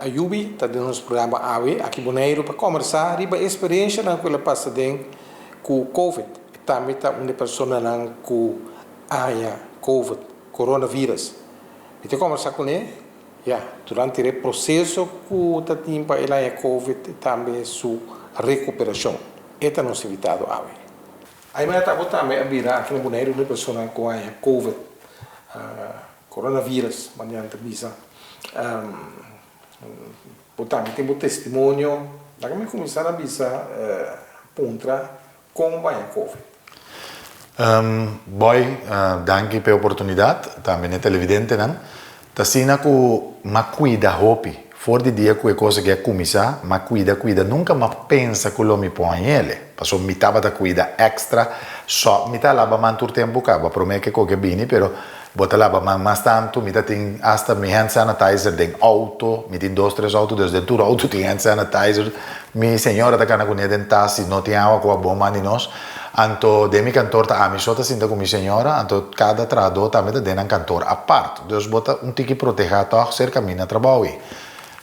Ayubi ta den nos programa awe aki Boneiru pa kòmbersá riba e eksperenshanan ku el a pasa den ku Covid. E tambe ta un di e personanan ku a haña Covid, Coronavirus. Mi ta kòmbersá kuné ya durante e proseso ku ta tin pa el haña Covid i tambe su rekuperashon. E ta nos invitado awe. Aymara ta bo tambe a bira aki na Boneiru un di e personanan ku a haña Covid. Coronavirus, manera nan ta bisa. Bo tambe tin bo testimonio. Laga mi kuminsá na bisa puntra kon bo haña covid. Boy, danki p'e oportunidat, tambe n'e televidentenan. Ta asina ku m'a kuida hopi. For di dia ku e kos aki a kuminsá, m'a kuida, kuida. Nunka m'a pensa ku lo mi por hañ'el, pasobra mi tabata kuida èkstra. Sò mi ta laba man tur tempu kaba, promé ke koke bini, pero bo ta laba man mas tantu. Mi ta tin asta mi hand sanitizer den outo. Mi tin dos, tres outo, dus den tur outo tin hand sanitizer. Mi señora ta kana kuné den tas si no tin awa ku a bon man di nos. Anto den mi kantor ta ami so ta sinta ku mi señora, anto kada trahadó tambe ta den nan kantor apart. Dus bo ta un tiki protehá tòg serka mi na trabou ei.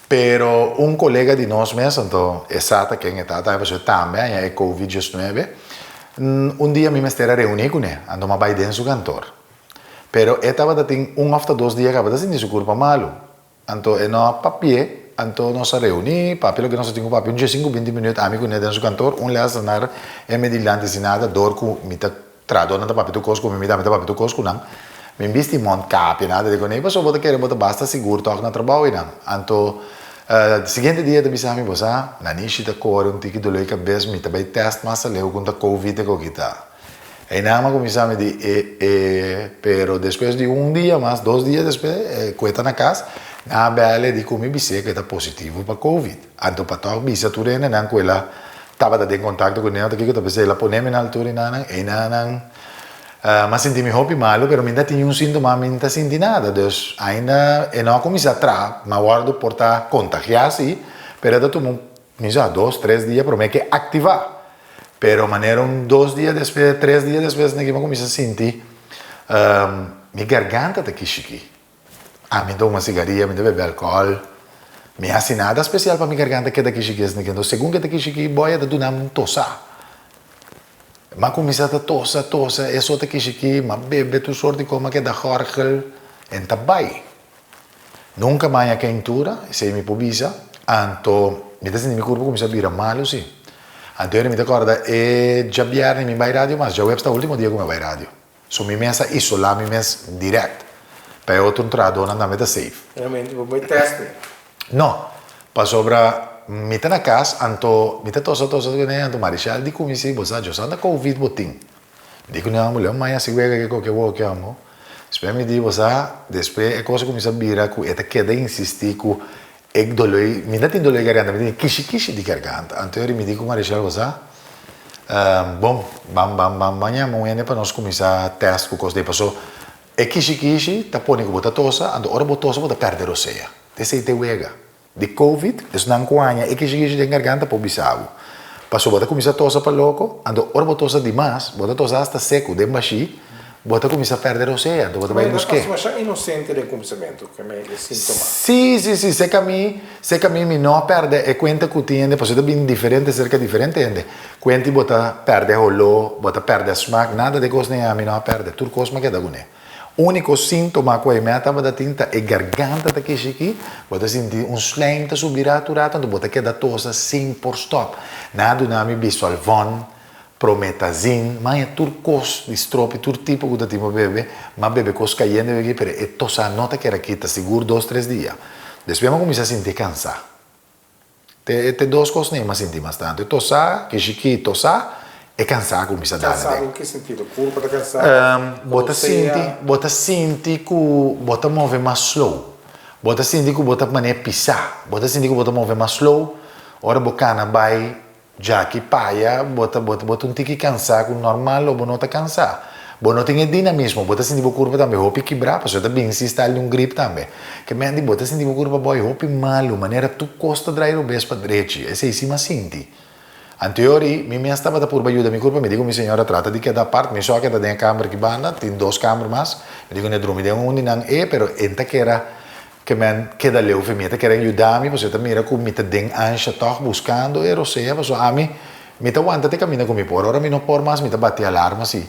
Pero un kolega di nos mes, anto e sa ta ken e ta tambe pasobra e tambe a haña e covid diesnuebe, un dia mi mester a reuní kuné, anto mi a bai den su kantor. Pero e tabata tin un òf ta dos dia kaba ta sinti su kurpa malu. Anto e no a papi'é, anto nos a reuní, papia loke nos a tin ku papia, un diesinku binti minüt ami kuné den su kantor, un lès nar e me dilanti sin nada, dor ku mi ta trahadónan ta papia tur kos ku mi, mi tambe ta papia tur kos ku nan. Mi bisti mondkapje nada di kuné, pasobra bo ta kere bo ta basta sigur tòg na trabou einan. Anto siguiente dia e ta bisa mi, bo sa, Nanishi ta kore un tiki doló di kabes, mi ta bai tèst mas aleu ku un ta covid e koki ta. Einan a kuminsá mi di e e pero despues di un dia mas dos dia despues e ku e ta na kas nan a bèl e di ku mi bis'é ku e ta positivo pa covid. Anto pa tòg bisa tur hendenan ku el a tabata den kontakto ku ne ota kiko ta p'esei el a pone mi na altura i nan einan nan m'a sinti mi hopi malu pero mi no ta tin niun síntoma mi no ta sinti nada dus ainda e no a kuminsá traha m'a wòrdu por ta kontagiá si pero e ta tuma un mi sa dos tres dia promé ke aktivá. Pero manera un dos dia despues, tres dia despues naki mi a cuminsa sinti mi garganta ta kishiki. Ami ta huma sigaria, mi ta bebe alcohol, mi haci nada special pa mi garganta keda kishiki esnaki. Enton segun ke ta kishiki boy a ta duna mi un tosa. Mi a cuminsa ta tosa, tosa, eso ta kishiki, mi a bebe tur soort di cos, mi a keda gorgel en ta bay. Nunka maña keintura, esei mi por bisa. Anto mi ta sinti mi kurpo kuminsá bira malu si. Anto mi ta kòrda e djabièrnè mi bai radio mas, djaweps ta último dia ku mi a bai radio. So mi mes a isolá mi mes dirèkt pa e otro trahadónan tambe ta safe. Realmente bo bai tèst mi? No, pasobra mi ta na kas anto mi ta tosa tosa kuné anto Marishal di ku mi si bo sa djosa anda covid bo tin. Di ku nan mulher maña si wega ke koke woke amo. Despues mi di bo sa, despues e kos a kuminsá bira ku e ta keda insistí ku e doló, mi no tin doló di garganta, mi tin kishi kishi di garganta. Anto eri mi di ku Marishel bo sa, bon, ban ban ban ban yama un hende pa nos kuminsá tèst ku kos di ei paso e kishi kishi ta pone ku bo ta tosa, anto ora bo tosa bo ta pèrdè rosea. Esei ta e wega. Di covid, esnan ku haña e kishikishi den garganta por bisa bo. Pasobra bo ta kuminsá tosa pa loko, anto ora bo tosa dimas, bo ta tosa asta seku den bashí, bo ta kuminsá pèrdè rosea, anto bo ta bai busk'é. Ma ta masha inosente den kuminsamentu, ke me e síntoma. Sí, sí, sí, seka mi, seka mi, mi no a pèrdè e kuenta ku tin hende, pasobra ta bini diferente serka diferente hende. Kuenti bo ta pèrdè holó, bo ta pèrdè smak, nada di e kosnan ei ami no a pèrdè, tur kos mi a keda kuné. Úniko síntoma ku e mea tabata tin ta e garganta ta kishikí, bo ta sinti un slijm ta subi ratu ratu anto bo ta keda tosa sin por stòp. Nan a duna mi Bisolvon, Prometazin, maña tur kos di stropi, tur tipo ku ta tin pa bebe, m'a bebe kos kayente wiki pero e tosa no ta keda kita, sigur dos tres dia. Despues m'a kuminsá sinti kansá. Te te dos kos nei m'a sinti mas tantu. E tosá, kishikí tosá, e kansá a kuminsá dal Kansá den ki sentido? Kurpa ta kansá? Bo ta sinti, bo ta sinti ku bo ta move mas slow. Bo ta sinti ku bo ta manera pisá. Bo ta sinti ku bo ta move mas slow. Ora bo kana bai Djaki paya bo ta bo ta un tiki kansá ku normal lo bo no ta kansá. Bo no tin e dinamismo, bo ta sinti bo kurpa tambe hopi kibrá pasobra ta bin si style di un grip tambe. Ke men di bo ta sinti bo kurpa boy hopi malu manera tur kos ta drai robes pa drechi. Esei si m'a sinti. Anteori mi mes tabata purba yuda mi kurpa, mi di ku mi señora trata di keda apart, mi so a keda den e kamber ki banda, tin dos kamber mas, mi di ku ne drumi den un di nan e pero e n'ta kera. Ke men keda leu fi mi. E ta kere yuda mi pasobra e ta mira ku mi ta den ansha tòg buskando e rosea pasobra ami mi ta wanta te kaminda ku mi por. Ora mi no por mas mi ta bati alarma si.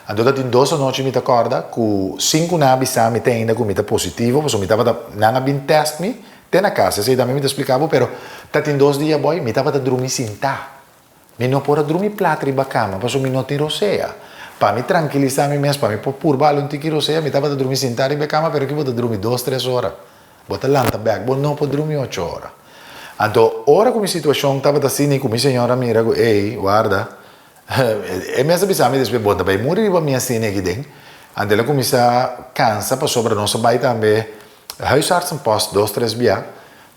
Anto ta tin dos anochi mi ta kòrda ku sin ku nan a bisa mi te ainda ku mi ta positivo pasobra mi tabata nan a bin tèst mi te na kas. Esei tambe mi ta splika bo pero ta tin dos dia bòi mi tabata drumi sintá. Mi no por a drumi plat riba kama pasobra mi no tin rosea. Pa mi trankilisá mi mes, pa mi por purba algun tiki rosea, mi tabata drumi sintá riba e kama, pero aki bo ta drumi dos, tres ora. Bo ta lanta bèk, bo no por drumi ocho ora. Anto, ora ku mi situashon tabata asina i ku mi señora mira ku, ey, warda, e mes a bisa mi despues, bo ta bai muri riba mi asina aki den. Anto el a kuminsá kansa pasobra nos a bai tambe huisartsenpost dos, tres bia.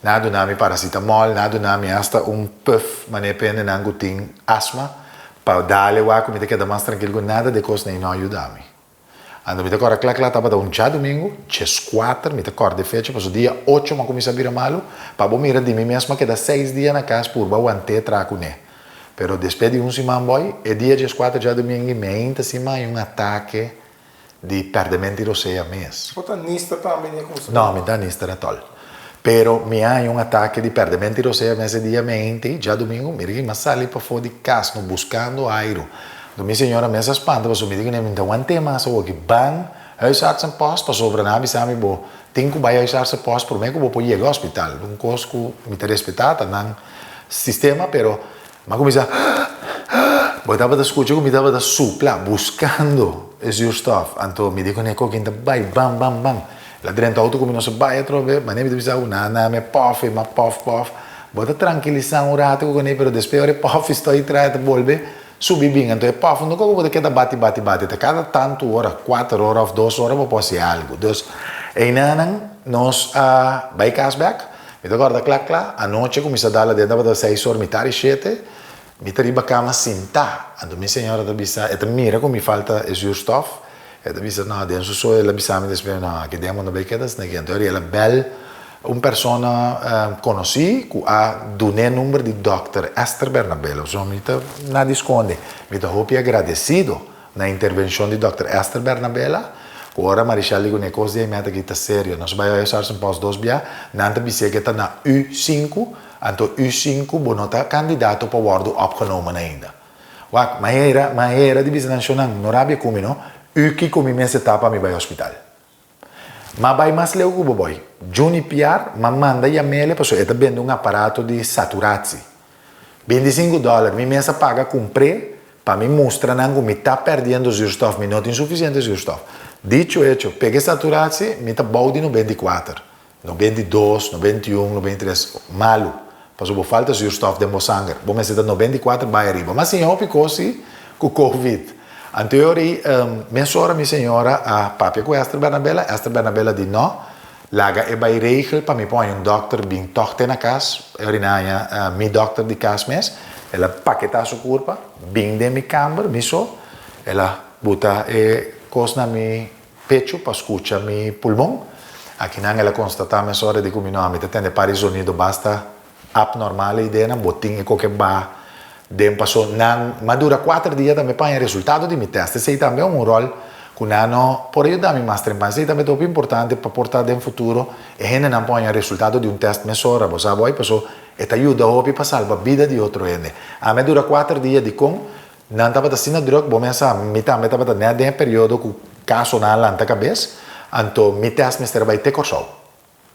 Nan a duna mi paracetamol, nan a duna mi hasta un puff manera pa hendenan ku tin asma pa dale wak ku mi ta keda mas trankil ku nada di e kosnan ei no a yuda mi. Anto mi ta kòrda kla kla tabata un djadumingu, djeskuater, mi ta kòrda e fecha pasobra dia ocho mi a kuminsá bira malu, pa bo mira di mi mes mi a keda seis dia na kas purba want'é traha kuné. Pero despues di un siman bòi, e dia djeskuater djadumingu mi ainda sin haña un atake di pèrdementi rosea mes. Bo ta nista tambe ni a kumsa? No, mi ta nista ratòl. Pero mi a haña un atake di pèrdementi rosea mes e dia meinte, djadumingu, mi rima sali pafó di kas no buskando airu. Anto mi señora mes a spanta pasobra mi di kuné mi no ta want'é mas awoki. Ban huisartsenpost pasobra nan a bisa mi bo tin ku bai huisartsenpost promé ku bo por yega hospital. Un kos ku mi ta respetá ta nan sistema pero Mi a kuminsá, Bo tabata skucha ku mi tabata supla, buskando e zuurstof. Anto mi di kuné, Kokin ta bai, bam, bam, bam. El a drenta outo ku mi, nos a bai atrobe. Manera mi ta bisa ku nan a mi pòf, mi a pòf, pòf. Bo ta trankilisá un ratu ku kuné, pero despues ora e pòf stoi traha ta bolbe subi bin. Anto e pòf no koku bo ta keda bati, bati, bati. Ta kada tantu ora, kuater ora òf dos ora bo por hasi algu. Dus, einanan nos a bai kas bèk. Mi ta kòrda kla kla, anochi ku mi sa dal aden tabata seis or mitar i shete, mi ta riba kama sintá. Anto mi señora ta bisa, e ta mira ku mi falta e zuurstof, e ta bisa, no, den su soe el a bisa mi despues, no, aki den bo no bai keda asina aki. Anto el a bèl un persona konosí ku a dun'é number di dòkter Esther Bernabela. So mi ta na di skonde, mi ta hopi agradesido Na intervencion di Dòkter Esther Bernabela, cu ora Marichal di cu ne cos di e meta aki ta serio, nos bay huisartsenpost dos bia, nan ta bis'é cu e ta na U sinku, anto U sinku bo no ta candidato pa wordo opgenomen ainda. Wak, manera, manera di bisa nan shownan, no rabia cu mi no, U kico mi mester ta pa mi bay hospital? M'a bai mas leu ku bo boy. Juni Piar m'a manda yam'ele pasobra e ta bende un aparato di saturatie. Bintisinku dòler mi mes a paga kumpr'é pa mi mustra nan ku mi ta pèrdiendo zuurstof, mi no tin sufisiente zuurstof. Dicho hecho, pega e saturatie, mi ta bou di 94. 92, 91, 93, malu. Pasobra bo falta zuurstof den bo sanger. Bo mester ta 94 bai ariba. Ma siña hopi kos si ku covid. Anterior ei, mesora mi señora a papia ku Esther Bernabela. Esther Bernabela di no, laga e bai regel pa mi por haña un dòkter bin tòg te na kas. E ora nan haña mi dòkter di kas mes. El a paketá su kurpa, bin den mi kamber, mi so. El a buta e kos na mi Pechu pa skucha mi pulmon. Akinan el a konstatá mesora di ku mi no a mi ta tende par di zonido basta apnormal ei den nan bo tin e koke ba den paso nan m'a dura kuater dia tambe pa haña resultado di mi tèst esei tambe un ròl ku nan no por a yuda mi mas trempan esei tambe ta hopi importante pa por ta den futuro e hendenan por haña resultado di un tèst mesora bo sa bo paso e ta yuda hopi pa salba bida di otro hende ami a dura kuater dia dikon Nan tabata asina druk, bo mester sa, mi tambe tabata net den e periodo ku kasonan a lanta kabes, anto mi tèst mester a bai te Kòrsou.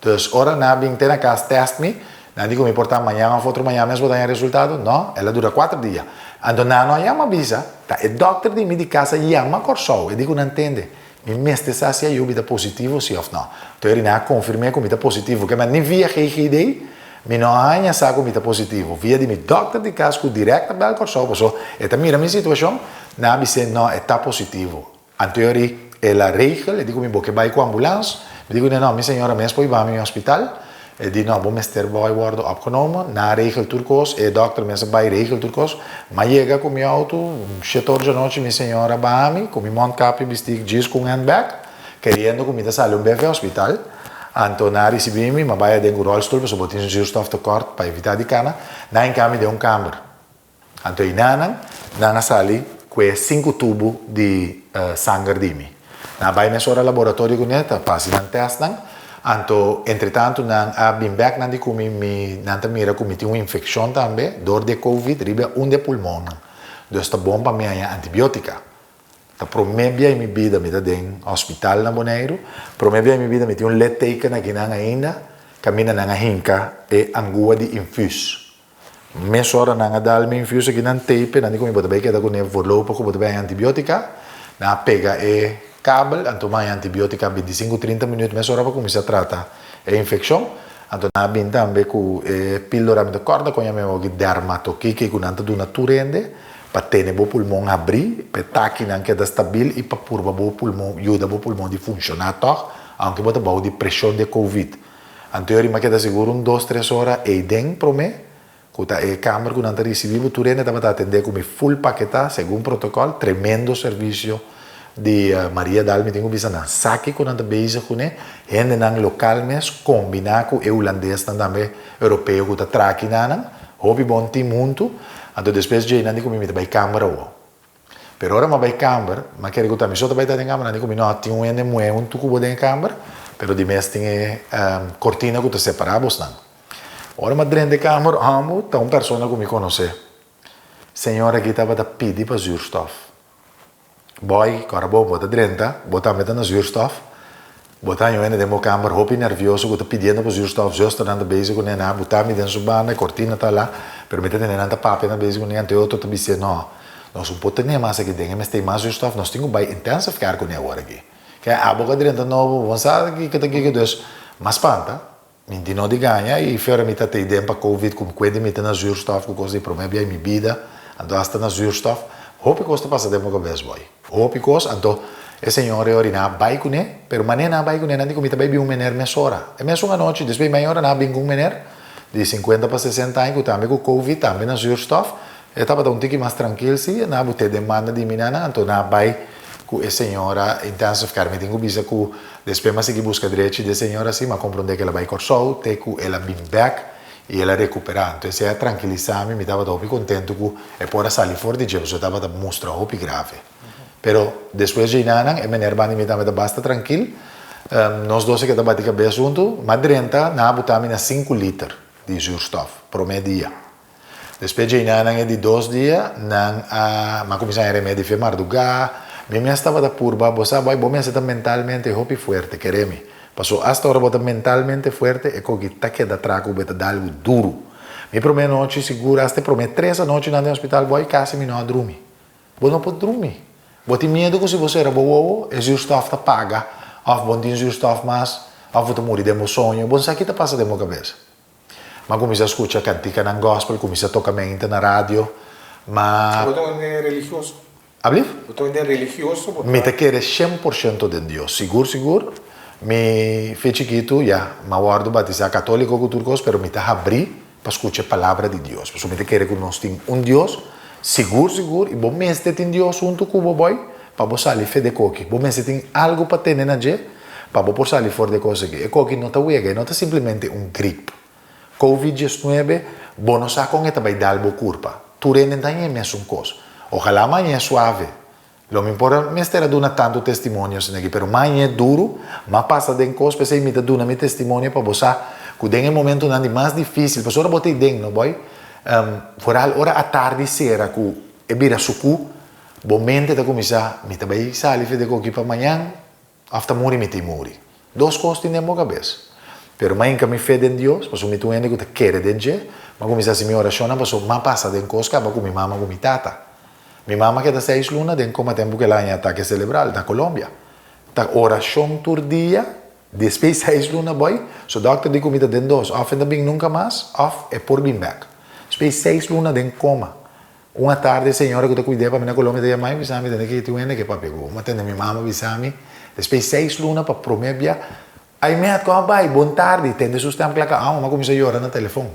Dus ora nan a bin te na kas tèst mi, nan di ku mi por ta mañan òf otro mañan mes bo ta haña resultado, no, el a dura kuater dia. Anto nan no a yama bisa, ta e dòkter di mi di kas a yama Kòrsou, e di ku nan tende, mi mester sa si Ayubi ta positivo si òf no. Anto eri nan a konfirm'é ku mi ta positivo, ke men ni via GGD Mi no a haña sa ku mi ta positivo. Via di mi dòkter di kas ku dirèkt a bèl Kòrsou paso e ta mira mi situashon, nan a bis'é no e ta positivo. Anteori el a regel, e di ku mi bo ke bai ku ambulans. Mi di ku no, mi señora mes por hiba mi hospital. E di no, bo mester bai wòrdu opgenomen. Nan a regel tur kos, e dòkter mes a bai regel tur kos. M'a yega ku mi outo, shete or djanochi mi señora a baha mi ku mi mondkapje bistí djis ku un handbag, keriendo ku mi ta sali un bes bai hospital. Anto nan a ricibi mi, m'a bai aden cu rolstoel pasobra bo tin zuurstof tekort pa evita di cana. Nan a hinca mi den un camber. Anto einanan nan a sali cu e cinco tubo di sanger di mi. Nan a bai mesora laboratorio cu ne ta pasi nan testnan. Anto, entretantu nan a bin bèk nan di ku mi, mi nan ta mira ku mi tin un infekshon tambe dor di e covid riba un di e pulmonnan. Dus ta bon pa mi haña antibiótika. Ta promé bia den mi bida mi ta den hospital na Boneiru. Promé bia den mi bida mi tin un litteken akinan ainda kaminda nan a hinka e angua di infüs. Mesora nan a dal mi infüs akinan tape, nan di ku mi bo ta bai keda kuné voorlopig ku bo ta bai haña antibiótika. Nan a pega e kabel, anto mi a haña antibiótika bintisinku trinta minüt mesora pa kuminsá trata e infekshon. Anto nan a bin tambe ku e píldora, mi ta kòrda kon yama e hoki, dermatokiki ku nan ta duna tur hende. Pa tene bo pulmon habrí, pa e takinan keda stabil i pa purba bo pulmon, yuda bo pulmon di funshoná tòg, aunke bo ta bou di preshon di e covid. Anto yo rima keda sigur un dos tres ora eiden promé ku ta e kamer ku nan ta risibí bo. Tur hende tabata atendé ku mi full paketá segun protokòl. Tremendo servisio di Maria Dal mi tin ku bisa nan sa kiko nan ta bezig kuné. Hendenan lokal mes kombiná ku e hulandesnan tambe europeo ku ta traha kinanan. Hopi bon team huntu. Anto despues djei nan di ku mi mi ta bai kamber awo. Pero ora mi a bai kamber, mi a kere ku ta mi so ta bai ta den kamber, nan di ku mi no, tin un hende muhé huntu ku bo den e kamber, pero di mes tin e kortina ku ta separá bosnan. Ora mi a drenta e kamber, hòmber, ta un persona ku mi konosé. Señor aki tabata pidi pa zuurstof. Boy, kòrda bo, bo ta drenta, bo tambe ta na zuurstof. Bo ta haña un hende den bo kamber hopi nervioso ku ta pidiendo pa zuurstof, zusternan ta bezig kuné, nan a buta mi den su banda, e kortina ta la, pero mi ta tende nan ta papia nan bezig kuné, anto e otro ta bis'é, No, nos no por tene mas aki den, e mester mas zuurstof, nos tin ku bai intensive care kuné awor aki. Ke abo ku a drenta nobo, bo no sa kiko ta kiko, dus m'a spanta. Mi di no di gaña y fera mi ta tey den pa covid cu mi cuenta mi ta na zuurstof cu cos di prome bia mi bida anto hasta na zuurstof hopi cos ta pasa den bo cabes boy hopi cos anto e señor e ori nan a bay cune pero mane nan a bay cune nan di cu mi ta bay bin un meneer mesora e mesun anochi despues di meia ora nan a bin cu un meneer di cincuenta pa sesenta aña cu tambe cu covid tambe na zuurstof E tabata un tiki mas trankil si, nan a but'é den banda di mi nana, anto nan a bai ku e señora intensive care. Mi tin ku bisa ku despues mi a sigui buska drechi di e señora si, mi a komprondé ku el a bai Kòrsou te ku el a bin bèk i el a rekuperá. Anto esei a trankilisá mi, mi tabata hopi kontentu ku e por a sali for di dje pasobra e tabata mustra hopi grave. Pero despues dje nanan e meneer banda di mi tambe ta basta trankil. Nos dos a keda bati kabes huntu, mi a drenta, nan a buta mi na sinku liter di zuurstof promé dia. Despues djeinan e di dos dia, nan a m'a kuminsá haña remedi fe mardugá. Mi mes tabata purba, bo sa boy, bo mester ta mentalmente hopi fuerte, kere mi. Paso asta ora bo ta mentalmente fuerte, e koki ta keda tra ku bo, e ta da algu duru. Mi promé nochi sigur, asta e promé tres anochinan den hospital, boy, kasi mi no a drumi. Bo no por drumi. Bo tin miedu ku si bo sera bo wowo, e zuurstof ta paga, òf bo no tin zuurstof mas, òf bo ta muri den bo soño. Bo no sa ki ta pasa den bo kabes. M'a kuminsá skucha kantikanan gòspel, kuminsá toka meinta na radio, ma. Bo ta un hende religioso? Ablief? Bo ta un hende religioso? Bo ta. Mi ta kere shen por shento den Dios, sigur sigur. Mi fe chikitu, ya, m'a wòrdu batisá katóliko ku tur kos, pero mi ta habrí pa skucha e palabra di Dios, pasobra mi ta kere ku nos tin un Dios, sigur sigur, i bo mester tin Dios huntu ku bo, bòi, pa bo sali fe de koki. Bo mester tin algu pa tene na dje. Pa bo por sali for di e kos aki. E koki no ta wega, e no ta simplemente un grip. Covid diesnuebe, bo no sa kon e ta bai dal bo kurpa. Tur hende ta haña e mesun kos. Ojalá maña e suave. Lo mi por a mester a duna tantu testimonio asina aki, pero maña e duru, m'a pasa den kos, p'esei mi ta duna mi testimonio pa bo sa ku den e momentunan di mas difísil, pasobra ora bo ta ei den, no boy, foral ora atardi sera ku e bira sukú, bo mente ta kuminsá, mi ta bai sali for di e koki pa mañan, Of ta muri mi tin muri. Dos kos tin den bo kabes. Pero m'a hinka mi fe den Dios, pasobra mi ta un hende ku ta kere den dje. M'a kuminsá hasi mi orashonnan pasobra m'a pasa den kos kaba ku mi mama ku mi tata. Mi mama keda seis luna den koma tempu ku el a haña atake selebral na Colombia. Ta orashon tur dia, despues seis luna bòi, su dòkter di ku mi ta den dos, òf e ta bin nunka mas, òf e por bin bèk. Despues seis luna den koma. Un atardi e señora ku ta kuid'é pa mi na Colombia ta yama mi bisa mi tende ke tin un hende ke papia ku bo. Mi a tende mi mama bisa mi despues seis luna pa promé bia, Ay Met, kon a bai? Bon tardi. Tende su stem klaka amo, mi a kuminsá yora na telefon.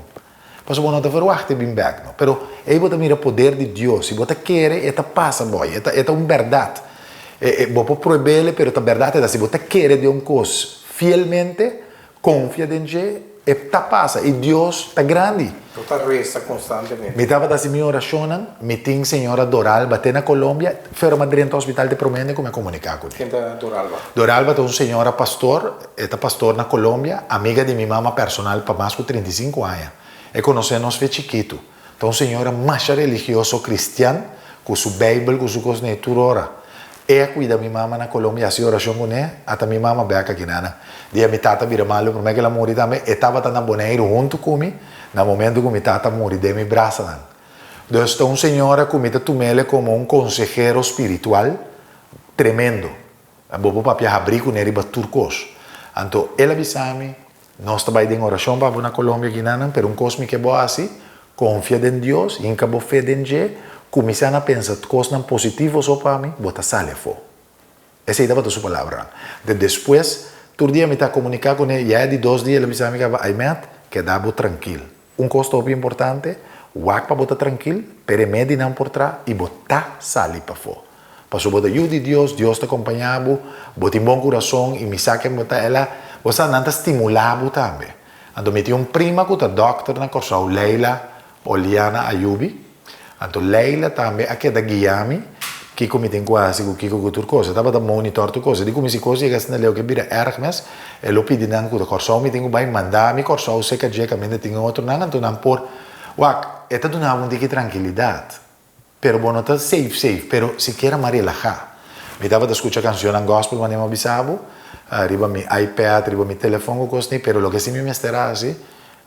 Pasobra bo no ta verwachta e bin bèk no. Pero ei bo ta mira poder di Dios. Si bo ta kere, e ta pasa boy. E ta e ta un bèrdat. E e bo por prueb'el, pero ta bèrdat e ta. Si bo ta kere den un kos fielmente, konfia den dje. E ta pasa i Dios ta grandi. Bo ta resa konstantemente. Mi tabata hasi mi orashonnan, mi tin señora Doralba te na Colombia, pero mi a drenta hospital te promé hende ku mi a komuniká kuné. Ken ta Doralba? Doralba ta un señora pastor, e ta pastor na Colombia, amiga di mi mama personal pa mas ku 35 aña. E konosé nos fe chikitu. Ta un señora masha religioso cristian cu su bijbel cu su cosnan y tur ora. E a cuida mi mama na Colombia haci oracion cune ata mi mama bek aki nana. Dia mi tata bira malo prome cu el a muri tambe e tabata na Boneiru hunto cu mi na momento cu mi tata muri den mi brasanan. Dus ta un señora cu mi ta tumele como un consehero spiritual tremendo. Bo por papia habri cune riba tur cos. Anto el a bisa mi Nos ta bai den orashon pa bo na Colombia kinanan, pero un kos mi ke bo hasi, konfia den Dios, hinka bo fe den dje, kuminsá na pensa kosnan positivo so pa mi, bo ta sali afó. Esei tabata su palabranan. De despues, tur dia mi ta komuniká kuné, ya e di dos dia el a bisa mi kaba, Aymet, keda bo trankil. Un kos ta hopi importante, wak pa bo ta trankil, p'e remedinan por tra i bo ta sali pafó. Pasobra bo ta yu di Dios, Dios ta kompañá bo, bo tin bon kurason i mi sa ken bo ta. El a, bo sa, nan ta stimulá bo tambe. Anto mi tin un prima ku ta dòkter na Kòrsou, Leila Oliana Ayubi. Anto Leila tambe a keda guia mi kiko mi tin ku hasi ku kiko ku tur kos. E tabata monitor tur kos. E di ku mi si kos yega asina leu ke bira erg mes, e lo pidi nan ku ta Kòrsou mi tin ku bai, manda mi Kòrsou seka dje kaminda tin e otronan, anto nan por wak. E ta duna bo un tiki trankilidat. Pero bo no ta safe safe, pero sikiera m'a relahá. Mi tabata skucha kanshonnan gospel manera m'a bisa bo, riba mi iPad, riba mi telefon ku kos ni, pero loke si mi mester hasi,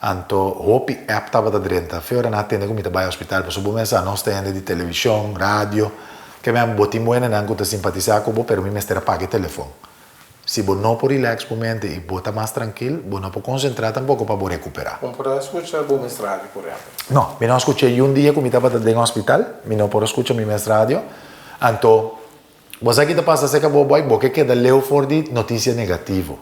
anto hopi app tabata drenta. Fe ora nan a tende ku mi ta bai hospital, pasobra bo mester sa nos ta hende di televishon, radio, ke men bo tin buenanan ku ta simpatisá ku bo, pero mi mester a paga e telefon. Si bo no por relax bo mente y bo ta mas trankil, bo no por concentra tampoco pa bo recupera. Bo por a scucha bo mes radio, por ehempel? No, mi no a scucha y un dia cu mi tabata den hospital, mi no por a scucha mi mes radio. Anto, bo sa ki ta pasa acerca bo boy? Bo ke keda leu for di noticia negativo.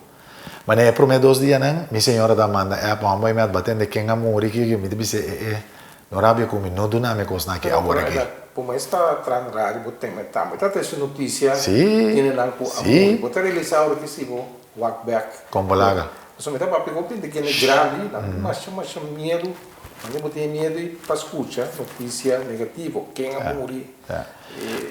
Manera e prome dos dianan, mi señora ta manda app, Mama boy mi a batende ken a muri, ki, ki, mi ta bisa e, e. No rabia ku mi, no duna mi kosnan aki awor aki. Bo mes ta traha na radio, bo teme tambe ta trese notisia tiene nan ku a muri. Bo ta realisa ora ki si bo wak bek. Kon bo laga. Pasobra mi ta papia ku hopi hende kende grandi, nan tin masha masha miedu, nan bo tin e miedu i pa skucha notisia negativo, ken a muri.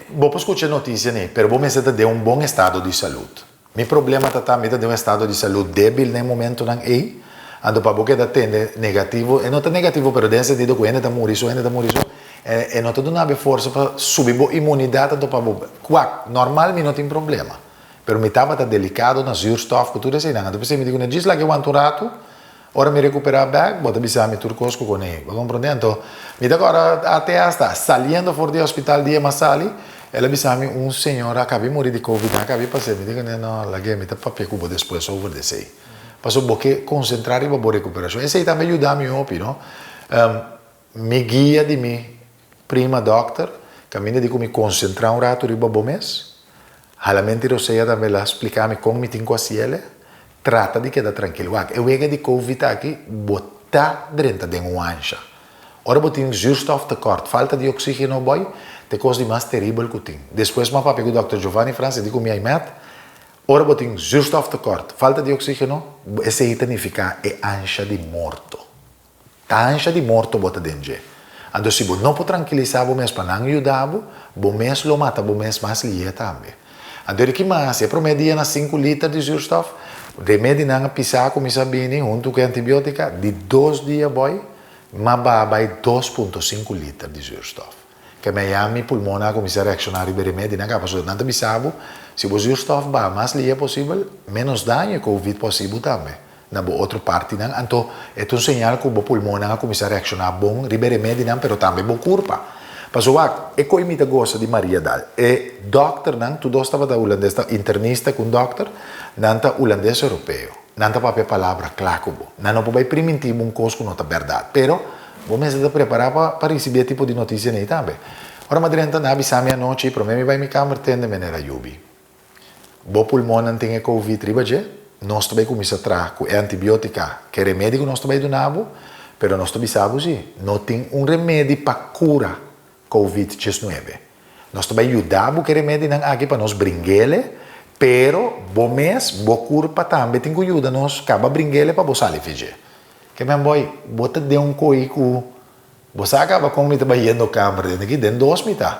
Bo por skucha notisia ni, pero bo mester ta den un bon estado di salud. Mi problema ta ta mi ta den un estado di salud debil na e momentonan ei, anto pa bo keda tende negativo, e no ta negativo pero den e sentido ku hende ta muri so, hende ta muri so, e no ta duna bo e forsa pa subi bo inmunidat anto pa bo, wak, normal mi no tin problema, pero mi tabata delikado na zuurstof ku tur eseinan, anto p'esei mi di ku nan djis laga e wanta un ratu, Ora mi recuperá bek, bo ta bisa mi tur cos cu cone. Bo comprende? Anto, mi ta corda ate hasta saliendo for di hospital dia m'a sali, el a bisa mi un señora a cabi muri di covid, a cabi pas'é. Mi di cune, no, lag'é, mi ta papia cu bo despues over di esey. Pasobra bo ke concentrá riba bo recuperacion. Esey tambe a yuda mi hopi, no. Mi guia di mi prima dokter, caminda di cu mi concentrá un rato riba bo mes. Halamente Rosea tambe la splica mi con mi tin cu haciele. Trata di keda trankil. Wak, e wega di covid aki, bo ta drenta den un ansha. Ora bo tin zuurstoftekort, falta di oxigeno boy, ta e cos di mas teribel cu tin. Despues mi a papia cu dokter Giovanni Frans, e di cu mi a met, ora bo tin zuurstoftekort, falta di oxigeno, esey ta nifica e ansha di morto. Ta ansha di morto bo ta den dje. Anto si bo no por trankilisá bo mes pa nan yuda bo, bo mes lo mata bo mes mas lié tambe. Anto di ki mas, e promé dia na sinku liter di zuurstof, remedinan a pisá a kuminsá bini huntu ku e antibiótika, di dos dia bòi, m'a baha bai 2.5 liter di zuurstof. Ke me ya mi pulmonnan a kuminsá reakshoná riba e remedinan kaba, pasobra nan ta bisa bo, si bo zuurstof baha mas lié posibel, ménos daño e covid por hasi bo tambe. Na bo otro partinan, anto e ta un señal ku bo pulmonnan a kuminsá reakshoná bon riba e remedinan, pero tambe bo kurpa. Pasobra wak, e koi mi ta gosa di Maria Dal. E dòkternan, tur dos tabata hulandes, ta internista ku un dòkter, nan ta hulandes europeo. Nan ta papia palabra kla ku bo. Nan no por bai primintí bo un kos ku no ta bèrdat. Pero, bo mester ta prepará pa pa risibí e tipo di notisia nei tambe. Ora mi a drenta, nan a bisa mi anochi, promé mi bai mi kamer tende manera yubi. Bo pulmonnan tin e covid riba dje, nos ta bai kuminsá traha ku e antibiotika, ku e remedi ku nos ta bai duna bo, pero nos ta bisa bo si, no tin un remedi pa kura covid 19. Nos ta bai yuda bo ku e remedinan aki pa nos bring'ele, pero bo mes, bo kurpa tambe tin ku yuda nos kaba bring'ele pa bo sali fi dje. Ke men boy, bo ta den un koi ku bo sa kaba kon mi ta bai yendo kamber den aki, den dos mi ta.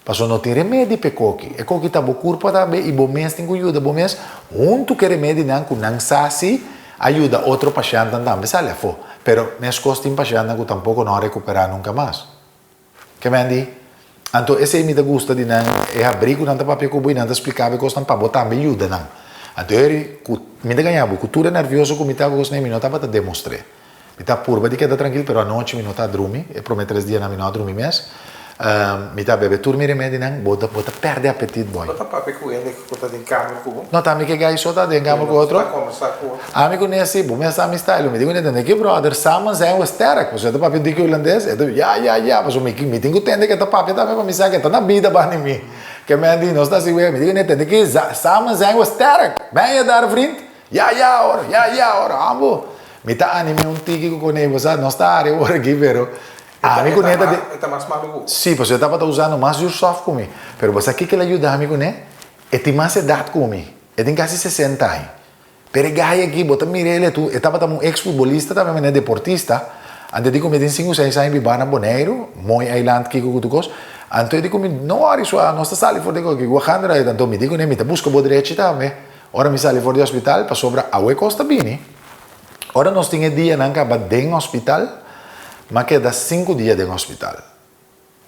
Paso no tin remedi pa e koki. E koki ta bo kurpa tambe i bo mes tin ku yuda bo mes huntu ku e remedinan ku nan sa si a yuda otro pashentenan tambe sali afó. Pero meskos tin pashentenan ku tampoko no a rekuperá nunka mas. Ke men di, Anto esei mi ta gusta di nan, e habrí ku nan ta papia ku bo i nan ta spliká bo e kosnan pa bo tambe yuda nan. Anto heri ku mi ta gaña bo, ku tur e nèrvioso ku mi ta ku kosnan ei mi no tabata demostr'é. Mi ta purba di keda trankil, pero anochi mi no ta drumi, e promé tres dianan mi no a drumi mes. Mi ta bebe tur mi remedinan, bo ta bo ta pèrdè apetit boy. Bo ta papia ku hende ku ta den kamer ku bo? No, ta mi ke gai so ta den kamer ku otro. Ta kombersá ku otro. Ami ku Nessy, bo mes ta mi style. Mi di ku Nessy, Tende brother, samen zijn we sterk. Pasobra e ta papia diki hulandes, e ta ya, ya, ya. Pasobra mi mi tin ku tende ku e ta papia tambe pa mi sa ku e ta na bida banda di mi. Ke men di, nos ta hasi wega. Mi di ku Nessy, Tende ki samen zijn we sterk. Ben je daar vriend? Ya, ya hoor, ya, ya hoor, ambo. Mi ta anim'é un tiki ku konei, bo sa, nos ta hari awor aki, pero ami ku ne ta di. E ta mas malu ku bo. Sí, pasobra e tabata usando mas zuurstof ku mi. Pero bo sa kiko el a yuda mi kuné? E tin mas edat ku mi. E tin kasi sesenta aña. Pero e gai aki, bo ta mira el, e tu, e tabata un eks futbolista tambe, manera deportista. Anto e di ku mi tin sinku seis aña bibá na Boneiru, mooi eiland kiko ku tur kos. Anto e di ku mi, no wòri sua, nos ta sali for di aki, we gaan eruit. Anto mi di kuné, mi ta buska bo drechi tambe. Ora mi sali for di hospital, pasobra awe kos ta bini. Ora nos tin e dianan kaba den hospital, m'a keda sinku dia den hospital.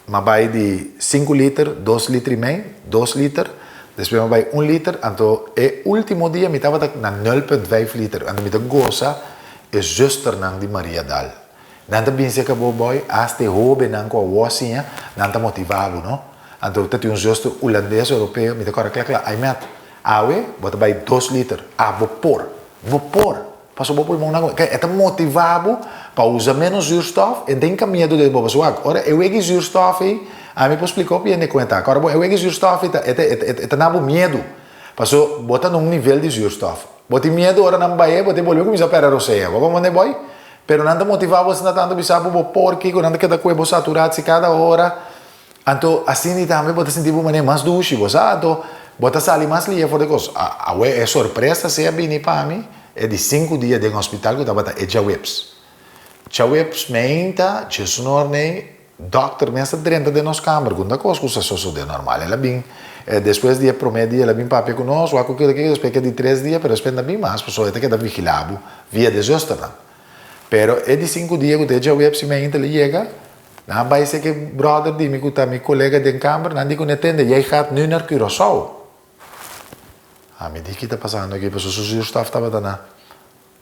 M'a bai di sinku liter, dos liter i mei, dos liter, despues m'a bai un liter, anto e ultimo dia mi tabata na nul punt vijf liter. Anto mi ta gosa e zusternan di Mariadal. Nan ta bin serka bo boy, asta e hobennan ku awor siña, nan ta motivá bo, no? Anto ta tin un zuster hulandes, europeo, mi ta kòrda kla kla, Aimet, Awe bo ta bai dos liter. Ah, bo por. Bo por. Pasobra bo pulmonnan ku e ta motivá bo pa usa ménos zuurstof en den kaminda tur den bo pasobra wak ora e wega e zuurstof ei ami por splika hopi hende kon e ta. Ora bo e wega e zuurstof ei ta e ta e ta na bo miedu pasobra bo ta na un nivel di zuurstof. Bo tin miedu ora nan bai bo ta bolbe kuminsá pèrdè rosea. Bo komprende boy? Pero nan ta motivá bo asina tantu bisa bo bo por kiko nan ta keda ku e bo saturatsi kada ora. Anto asina tambe bo ta sinti bo manera mas dushi, bo sa, anto bo ta sali mas lia for di kos. Awe e sorpresa si a bini pa mi e di sinku dia den hospital ku tabata e djaweps. Djaweps meinta djesnor nei dòkter mes a drenta den nos kamber ku no ta kos ku sa sosodé normal. El a bin despues di e promé dia el a bin papia ku nos, wak ku kiko kiko, despues ke di tres dia pero despues no a bin mas pasobra e ta keda vigilá bo via de zusternan. Pero e di sinku dia ku ta e djaweps meinta el a yega. Nan bai seki brother di mi ku ta mi kolega den kamber, nan di ku ne tende, jij gaat nu naar Curaçao. Ami di ki ta pasando aki, pasobra su zuurstof tabata na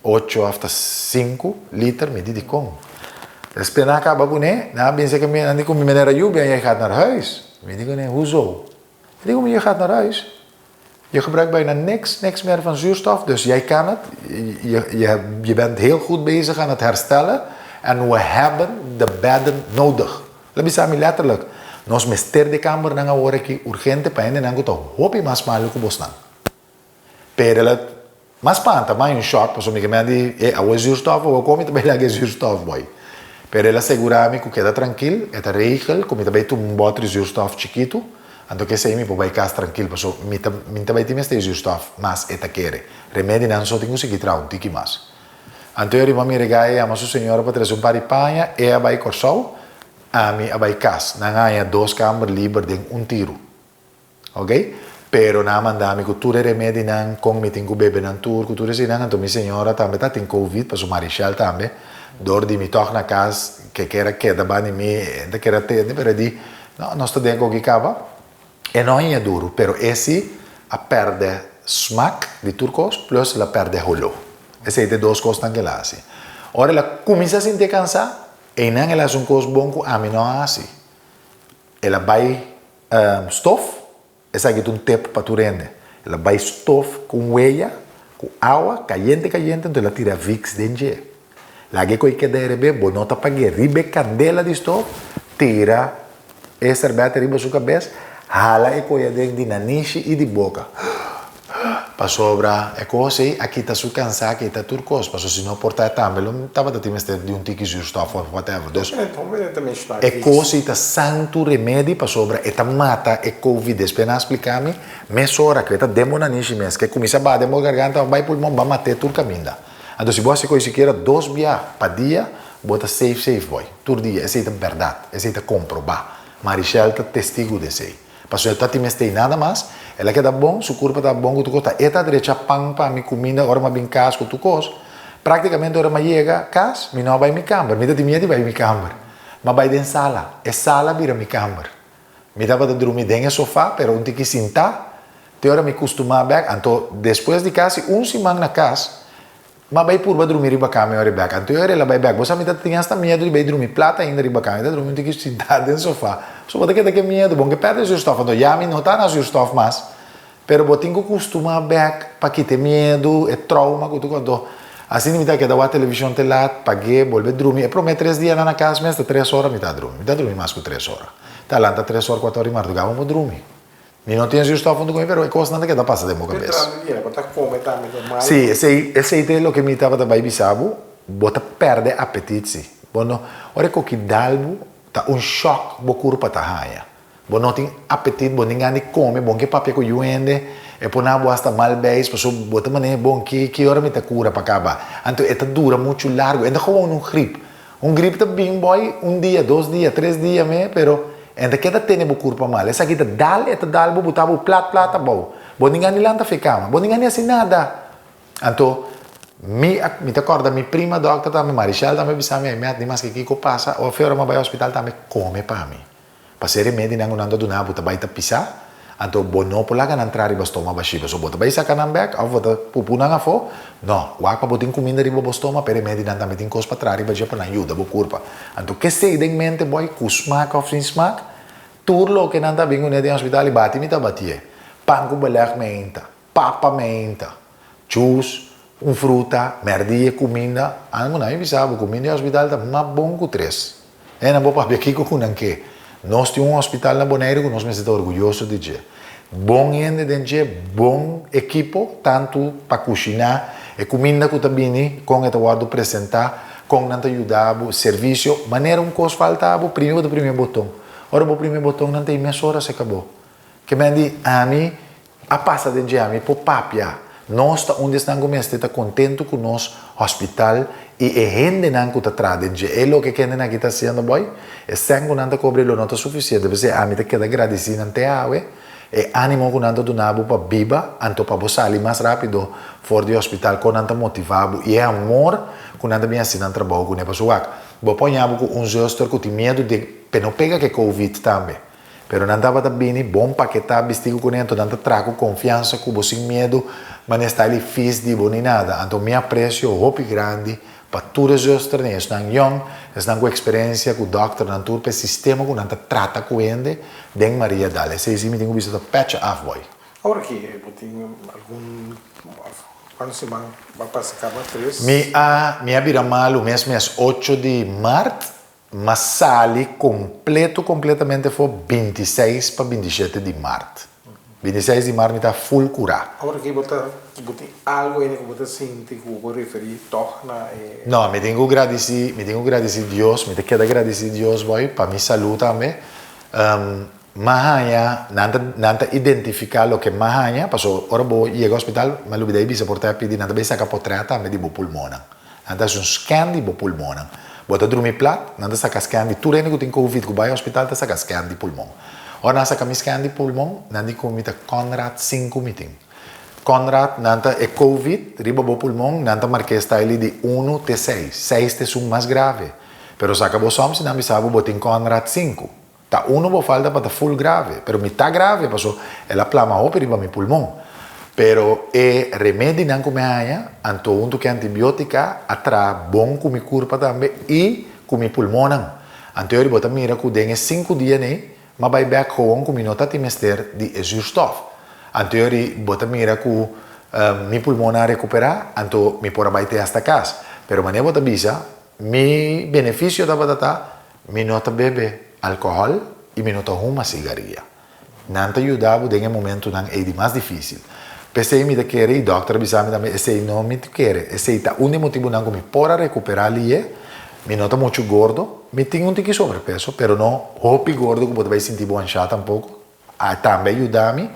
ocho of ta sinku liter, mi di dikon. Despues nan a kaba kuné, nan a bin seki mi, nan di ku mi, meneer Ayub, jij gaat naar huis. Mi di kuné, hoezo? E di ku mi, je gaat naar huis. Je gebruikt bijna niks, niks meer van zuurstof, dus jij kan het. Je, je, je bent heel goed bezig aan het herstellen en we hebben de bedden nodig. El a bisa mi letterlijk, nos mester di kambernan awor aki urgente pa hendenan ku ta hopi mas malu ku bosnan. Pero el a mas spanta, mas un shock, pasobra mi ke mende di, e awor e zuurstof, awor kon mi ta bai laga e zuurstof boy? Pero el a segura mi ku keda trankil, e ta regel ku mi ta bai tuma un bòter di zuurstof chikitu, anto ku esei mi por bai kas trankil, pasobra mi ta mi ta bai tin mester e zuurstof mas e ta kere. Remedinan so tin ku sigui traha un tiki mas. Anto e riba mi regá e yama su señora pa trese un par di paña, e a bai Kòrsou, ami a bai kas. Nan a haña dos kamber liber den un tiru. Ok, pero nan a manda mi ku tur e remedinan, kon mi tin ku bebe nan tur, ku tur eseinan, anto mi señora tambe ta tin covid, pasobra Marichel tambe, dor di mi tòg na kas, ke ker a keda banda di mi, e ta ker a tende, pero e di, no, nos ta den koki kaba, e no haña duru, pero e si a pèrdè smak di tur kos, plus el a pèrdè holó. Esei ta e dos kosnan ku el a hasi. Ora el a kuminsá sintié kansá, einan el a hasi un kos bon ku ami no a hasi. El a bai Stof, esaki ta un tip pa tur hende. El a bai stof ku un weya, ku awa kayente kayente, anto el a tira Vicks den dje. Laga e koi keda herebé, bo no ta pag'é riba e kandela di stof, tira e serbete riba su kabes, hala e koi aden di nanishi i di boka. Pasobra e kos ei a kita su kansá, a kita tur kos, pasobra si no por ta e tambe lo tabata tin mester di un tiki zuurstof of whatever. Dus, e kos ei ta santu remedi pasobra e ta mata e covid. Despues nan a splika mi mesora ku e ta den bo nanishi mes, ku e kuminsá baha den bo garganta of bai pulmon, ba mat'é tur kaminda. Anto si bo hasi koi sikiera dos bia pa dia, bo ta safe safe boy. Tur dia. Esei ta bèrdat. Esei ta komprobá. Marichel ta testigu di esei. Pasobra e ta tin mester nada mas, el a keda bon, su kurpa ta bon ku tur kos, ta e ta drecha pan pa mi, kuminda ora mi a bin kas ku tur kos. Praktikamente ora mi a yega kas, mi no a bai mi kamber, mi ta tin miedu di bai mi kamber. Mi a bai den sala, e sala a bira mi kamber. Mi tabata drumi den e sofa, pero un tiki sintá, te ora mi kustumá bèk. Anto despues di kasi un siman na kas, M'a bai purba drumi riba kama e ora e bek. Anto e ora el a bai bek. Bo sa mi ta tin hasta miedu di bai drumi plat ainda riba kama. Mi ta drumi un tiki sintá den sofá. So bo ta keda ke miedu. Bon ke pèrdè zuurstof. Anto ya mi no ta na zuurstof mas. Pero bo tin ku kustumá bek pa kita e miedu, e trauma ku tur kos. Anto asina mi ta keda wak televishon te lat, pag'é, bolbe drumi. E promé tres dianan na kas mes ta tres ora mi ta drumi. Mi ta drumi mas ku tres ora. Ta lanta tres ora, kuater ora di mardugá bo por drumi. Mi no tin zuurstof huntu ku mi, pero e kosnan ta keda pasa den bo kabes. Entrando dia, bo ta kome tambe normal? Sí, esei, esei ta e loke mi tabata bai bisa bo, bo ta pèrdè apetit sí. Bo no, ora e koki dal bo, ta un shòk bo kurpa ta haña. Bo no tin apetit, bo no tin gana di kome, bo no ke papia ku yu hende, e por na bo hasta mal beis, pasobra bo ta manera, bon, ki ki ora mi ta kura pa kaba? Anto e ta dura muchu largu, e ta gewoon un grip. Un grip ta bin boy un dia, dos dia, tres dia me, pero en ta keda tene bo kurpa mal. Esaki ta dal, e ta dal bo, bo ta bo plat plat abou. Bo ninga ni lanta fe kama, bo ninga ni hasi nada. Anto, mi a, mi ta kòrda mi prima dòkter tambe, Marichel tambe bisa mi, Aymet, ni maske kiko pasa, of e ora mi a bai hospital tambe, kome pa mi. Pas'e remedinan ku nan ta duna bo ta bai ta pisá, anto bo no por laga nan tra riba stoma bashí, pasobra bo ta bai saka nan bèk òf bo ta pupu nan afó. No, wak pa bo tin kuminda riba bo stoma, p'e remedinan tambe tin kos pa tra riba dje pa nan yuda bo kurpa. Anto kesei den mente bòi, ku smak òf sin smak, tur loke nan ta bin kuné den hospital i bati mi ta batié. Pan ku belèg meinta, papa meinta, jus, un fruta, mèrdia kuminda, ánimo nan mi bisa bo, kuminda den hospital ta mas bon ku tres. E nan bo papia kiko ku nan ke. Nos tin un hospital na Boneiru ku nos mester ta orguyoso di dje. Bon hende den dje, bon ekipo, tantu pa kushiná, e kuminda ku ta bini, kon e ta wòrdu presentá, kon nan ta yuda bo, servisio. Manera un kos falta bo, primi bo ta primi e boton. Ora bo primi e boton nan ta ei mesora se kabó. Ke men di, Ami a pasa den dje, ami por papia. Nos ta un di esnan ku mester ta kontentu ku nos hospital i e hendenan ku ta traha den dje. E loke ku hendenan aki ta hasiendo boy, e sèn ku nan ta kobra lo no ta sufisiente. P'esei ami ta keda gradisí nan te awe e ánimo ku nan ta duna bo pa biba, anto pa bo sali mas rápido for di hospital, kon nan ta motivá bo i e amor ku nan ta bin hasi nan trabou kuné. Pasobra wak, bo por haña bo ku un zuster ku tin miedu di p'e no pega ku e covid tambe. Pero nan tabata bini bon paketá, bistí ku kuné, anto nan ta traha ku konfiansa ku bo sin miedu, manera sta li fis di bo ni nada. Anto mi apresio hopi grandi pa tur e zusternan, esnan yòn, esnan ku eksperensia, ku dòkternan tur, pa e sistema ku nan ta trata ku hende den Maria Dal. Esei si mi tin ku bisa ta pètje af bòi. Awor aki bo tin algun òf kuantu siman bo a pasa kaba? Tres? Mi a mi a bira malu mes mes ocho di mart. M'a sali completo completamente afó 26 pa 27 di mart. 26 di mart mi ta full curá. Awor aki bo ta bo tin algo ainda cu bo ta sinti cu bo referi tog na e. No, mi tin cu gradici, mi tin cu gradici Dios, mi ta keda gradici Dios boy pa mi salud tambe. M'a haña, nan ta nan ta identifica loke m'a haña, paso ora bo yega hospital, m'a lubida di bisa por ta pidi nan ta bay saca potret tambe di bo pulmonnan. Nan ta hasi un scan di bo pulmonnan. Bo ta drumi plat, nan ta saka scan di tur hende ku tin covid ku bai hospital ta saka scan di pulmon. Ora nan saka mi scan di pulmon, nan di ku mi ta Conrad sinku mi tin. Conrad, nan ta e covid riba bo pulmon, nan ta mark'é style di unu te seis. Seis ta esun mas grave. Pero saka bo som si nan bisa bo bo tin Conrad sinku. Ta uno bo falta pa ta full grave, pero mi ta grave paso el a plama hopi riba mi pulmon. Pero e remedinan ku mi a haña, anto huntu ku e antibiotica a traha bon ku mi kurpa tambe i ku mi pulmonnan. Anto yori bo ta mira ku den e sinku dia nei m'a bai bek gewoon ku mi no ta tin mester di e zuurstof. Anto yori bo ta mira ku mi pulmonnan a rekupera, anto mi por a bai te hasta kas. Pero manera bo ta bisa, mi benefisio tabata ta Mi no ta bebe alkohòl i mi no ta huma sigaria. Nan ta yuda bo den e momentunan ei di mas difísil. P'esei mi ta kere i dòkter a bisa mi tambe esei no mi ta kere. Esei ta un di e motibunan ku mi por a rekuperá lié. Mi no ta muchu gordo. Mi tin un tiki sobrepeso, pero no hopi gordo ku bo ta bai sinti bo anshá tampoko. A tambe a yuda mi.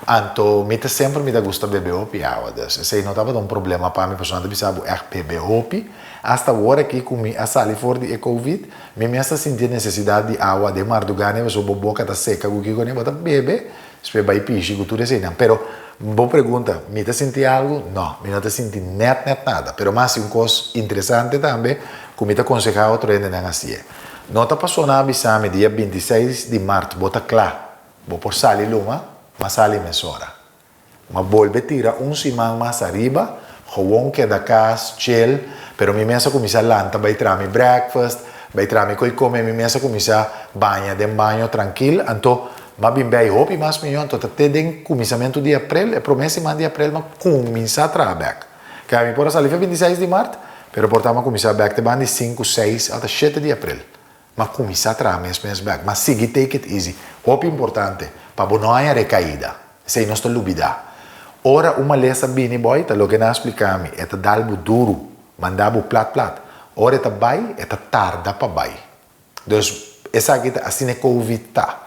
Anto mi ta semper mi ta gusta bebe hopi awa, dus esei no tabata un problema pa mi, pasobra nan ta bisa bo ègt bebe hopi. Asta awor aki ku mi a sali for di e covid, mi mes ta sinti e nesesidat di awa den mardugá ne, pasobra bo boka ta seka ku kiko ne, bo ta bebe, despues bai pishi ku tur eseinan. Pero bo pregunta, mi ta sinti algu? No, mi no ta sinti nèt nèt nada. Pero mas un kos interesante tambe ku mi ta konsehá otro hendenan hasié. No ta pasobra nan a bisa mi dia 26 di mart bo ta kla, bo por sali luma, m'a sali mesora. M'a bolbe tira un siman mas ariba, gewoon keda kas, chill, pero mi mes a kuminsá lanta bai traha mi breakfast, bai traha mi koi kome, mi mes a kuminsá baña den baño trankil, anto m'a bin bei hopi mas mihó, anto ta te den kuminsamentu di aprel, e promé siman di aprel m'a kuminsá traha bèk. Kaya mi por a sali fe 26 di mart, pero por ta m'a kuminsá bèk te banda di sinku, seis, ata shete di aprel. M'a kuminsá traha mes mes bèk. M'a sigui take it easy. Hopi importante, pa bo no haña rekaida. Esei nos ta lubidá. Ora un malesa bini boy, ta loke nan a splika mi, e ta dal bo duru, manda bo plat plat. Ora e ta bai, e ta tarda pa bai. Dus, esaki ta asina e covid ta.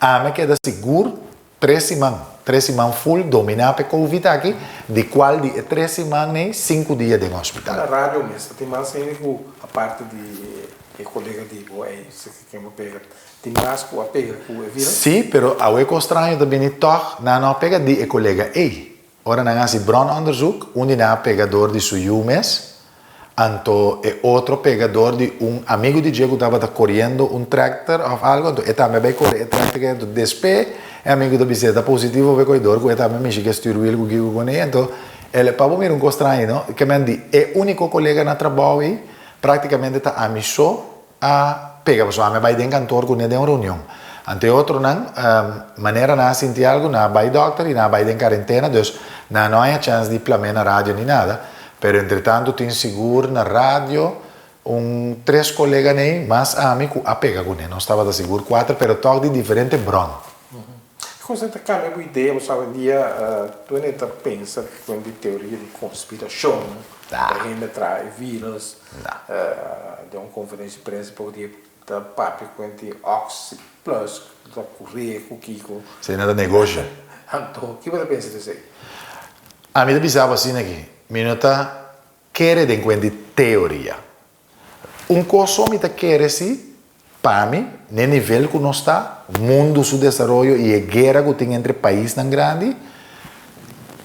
Ami a keda sigur tres siman, tres siman full dominá pa e covid aki, di kual di e tres siman ei, sinku dia den hospital. Na radio mes ta tin mas hende ku aparte di e kolega di bo ei, si ken bo pega, tin mas ku a pega ku e virus? Sí, pero awe kos straño ta bini tòg, nan no a pega di e kolega ei. Ora nan hasi brononderzoek, un di nan a pega dor di su yu mes, anto e otro pega dor di un amigu di dje ku tabata koriendo un tractor òf algu, anto e tambe a bai kore e tractor anto despe e amigu ta bisa e ta positivo pa e koi dor ku e tambe a mishi ku e stuurwiel ku kiko kuné, anto el pa bo mira un kos straño no, ke men di e úniko kolega na trabou ei praktikamente ta ami so a pega pasobra ami a bai den kantor kuné den un reunion. Anto e otronan, manera nan a sinti algu, nan a bai dòkter i nan a bai den karentena, dus nan no haña chèns di plam'é na radio ni nada. Pero entretantu tin sigur na radio un tres kolega nei, mas ami ku a pega kuné. Nos tabata sigur kuater, pero tòg di diferente bron. Kon ta kambia bo idea? Bo sa awendia tur hende ta pensa ku di teoria di konspirashon, ta hende traha e virus. Den un konferensia di prensa poko dia ta papia ku hende Oxy Plus ta kore ku kiko. Esei no ta negoshi. Anto ki bo ta pensa di esei? Ami ta bisa bo asina aki, mi no ta kere den kuent di teoria. Un kos so mi ta kere si, pa mi, n'e nivel ku nos ta, mundu su desaroyo i e guera ku tin entre paisnan grandi,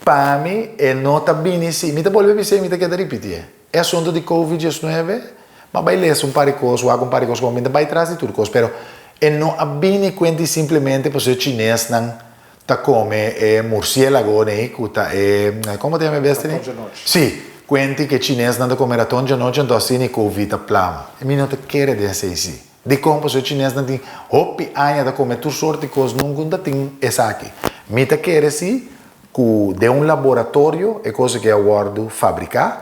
pa mi e no ta bini si, mi ta bolbe bis'é i mi ta keda ripitié, e asuntu di Covid 19, m'a bai lesa un par di kos, wak un par di kos, komo mi ta bai tras di tur kos, pero e no a bini kuenti simplemente pasobra e chinesnan Ta come e murciélago nei cu ta e, como ta yama e bestia nei? Raton djanochi. Sí, cuenti cu e chinesnan ta come raton djanochi anto asina e covid ta plama. E mi no ta kere den esey sí. Dicon? Pasobra e chinesnan tin hopi aña ta come tur soort di cos, nunca ta tin esaki. Mi ta kere sí cu den un laboratorio e cos aki a wordo fabrica,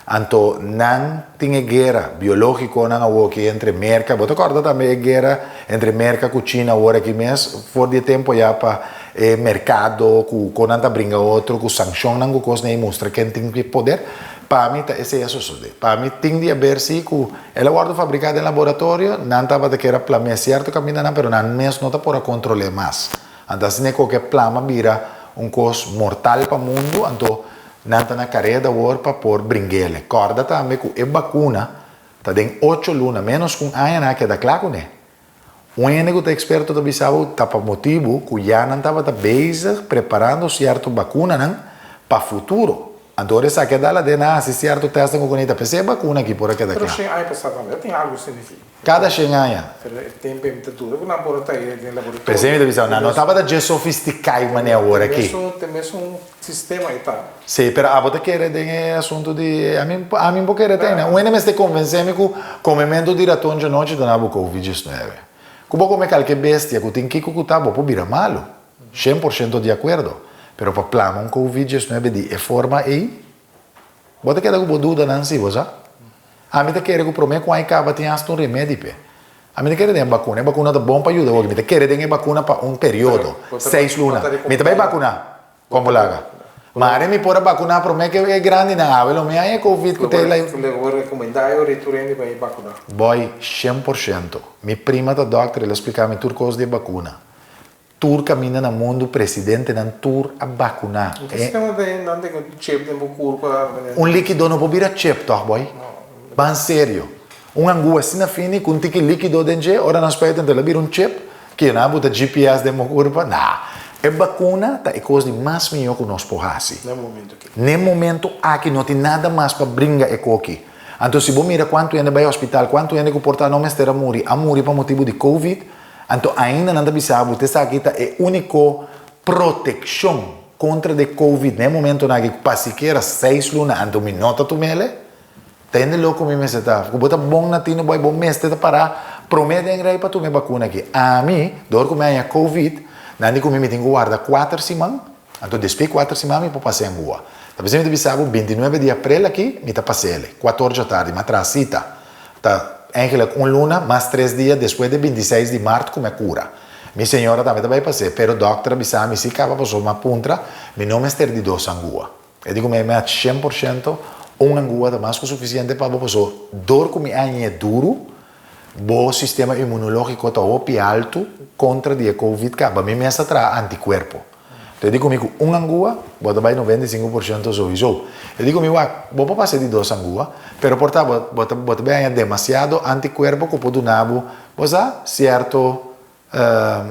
Anto nan tin e guera biológikonan awoki entre Merka. Bo ta kòrda tambe e guera entre Merka ku China awor aki mes? For di e tempu ya pa e merkado ku kon nan ta bringa otro ku sankshonnan ku kos nei mustra ken tin ki poder. Pa mi ta esei a sosodé. Pa mi tin di aber si ku el a wòrdu fabriká den laboratorio, nan tabata kier a plam'é sierto kamindanan pero nan mes no ta por a kontrol'é mas. Anto asina e koke plama bira un kos mortal pa mundu, anto nan ta na kareda awor pa por bring'ele. Kòrda tambe ku e bakuna ta den ocho luna, ménos ku un aña nan a keda kla kuné. Un hende ku ta eksperto ta bisa bo ta pa motibu ku ya nan tabata bezig preparando sierto bakunanan pa futuro. Anto ora esaki a dal aden nan a hasi sierto tèstnan ku kuné ta p'esei e bakuna aki por a keda Pero kla. shen aña pasá tambe a tin algu sinifi. Kada shen aña. Pero e tempu ei mi ta duda ku nan por a trae den laboratorio. P'esei mi ta bisa, nan no tabata dje sofistiká e manera awor aki. Te mesun sistema ei ta. Sí, pero abo ta kere den e asuntu di, ami, ami por kere ta einan. Un hende mester konvensé mi ku komementu di raton djanochi ta na bo covid 19. Ku bo kome kalke bestia ku tin kiko ku ta, bo por bira malu. 100% di akuerdo. Pero pa plama un covid 19 di e forma ei, Bo ta keda ku bo dudanan si, bo sa? Ami ta kere ku promé ku ai kaba tin hasta un remedi p'e. Ami ta kere den e bakuna. E bakuna ta bon pa yuda hopi. Mi ta kere den e bakuna pa un periodo, seis luna. Mi ta bai bakuná. Kon bo laga? Mare mi por a bakuná promé ku e grandinan awe lo mi haña e covid ku ta e lai. Bo rekomendá e ora tur hende bai bakuná? Boy, 100%. Mi prima ta dòkter, el a splika mi tur kos di e bakuna. Tur kaminda na mundu presidentenan tur a bakuná. Ke sistema ta nan tin un chip den bo kurpa? Un likido no por bira chip tòg boy? Ban serio. Un angua asina fini ku un tiki likido den dje ora nan spuit anto el a bira un chip ke nan a buta GPS den bo kurpa? Nah. E bakuna ta e kos di mas mihó ku nos por hasi. Na e momento aki. Na e momento aki no tin nada mas pa bringa e koki. Anto si bo mira kuantu hende bai hospital, kuantu hende ku por ta no mester a muri, a muri pa motibu di covid, Anto ainda nan ta bisa bo esaki ta e úniko protekshon kontra di covid na e momentonan aki ku pa sikiera seis luna anto mi no ta tum'ele? Ta hende loko mi mester ta. Ku bo ta bon na tino boy bo mester ta pará promé den rei pa tuma e bakuna aki. Ami dor ku mi haña covid nan di ku mi mi tin ku warda kuater siman anto despues kuater siman mi por pasa e angua. Ta p'esei mi ta bisa bo bintinuebe di aprel aki mi ta pas'ele kuator djatardi mi a traha sita. Ta eigenlijk un luna mas tres dia despues di 26 di mart ku mi a kura. Mi señora tambe ta bai pas'é, pero dòkter a bisa mi si kaba pasobra mi a puntra, mi no mester di dos angua. E di ku mi a 100% un angua ta mas ku sufisiente pa bo pasobra dor ku mi a hañ'é duru, bo sistema inmunológiko ta hopi altu kontra di e covid kaba. Mi mes a traha antikuerpo. Te di ku mi ku un angua, bo ta bai 95% souiso. E di ku mi, wak, bo por pasa di dos angua, pero por ta bo bo ta bo ta bai haña demasiado antikuerpo ku por duna bo, bo sa, sierto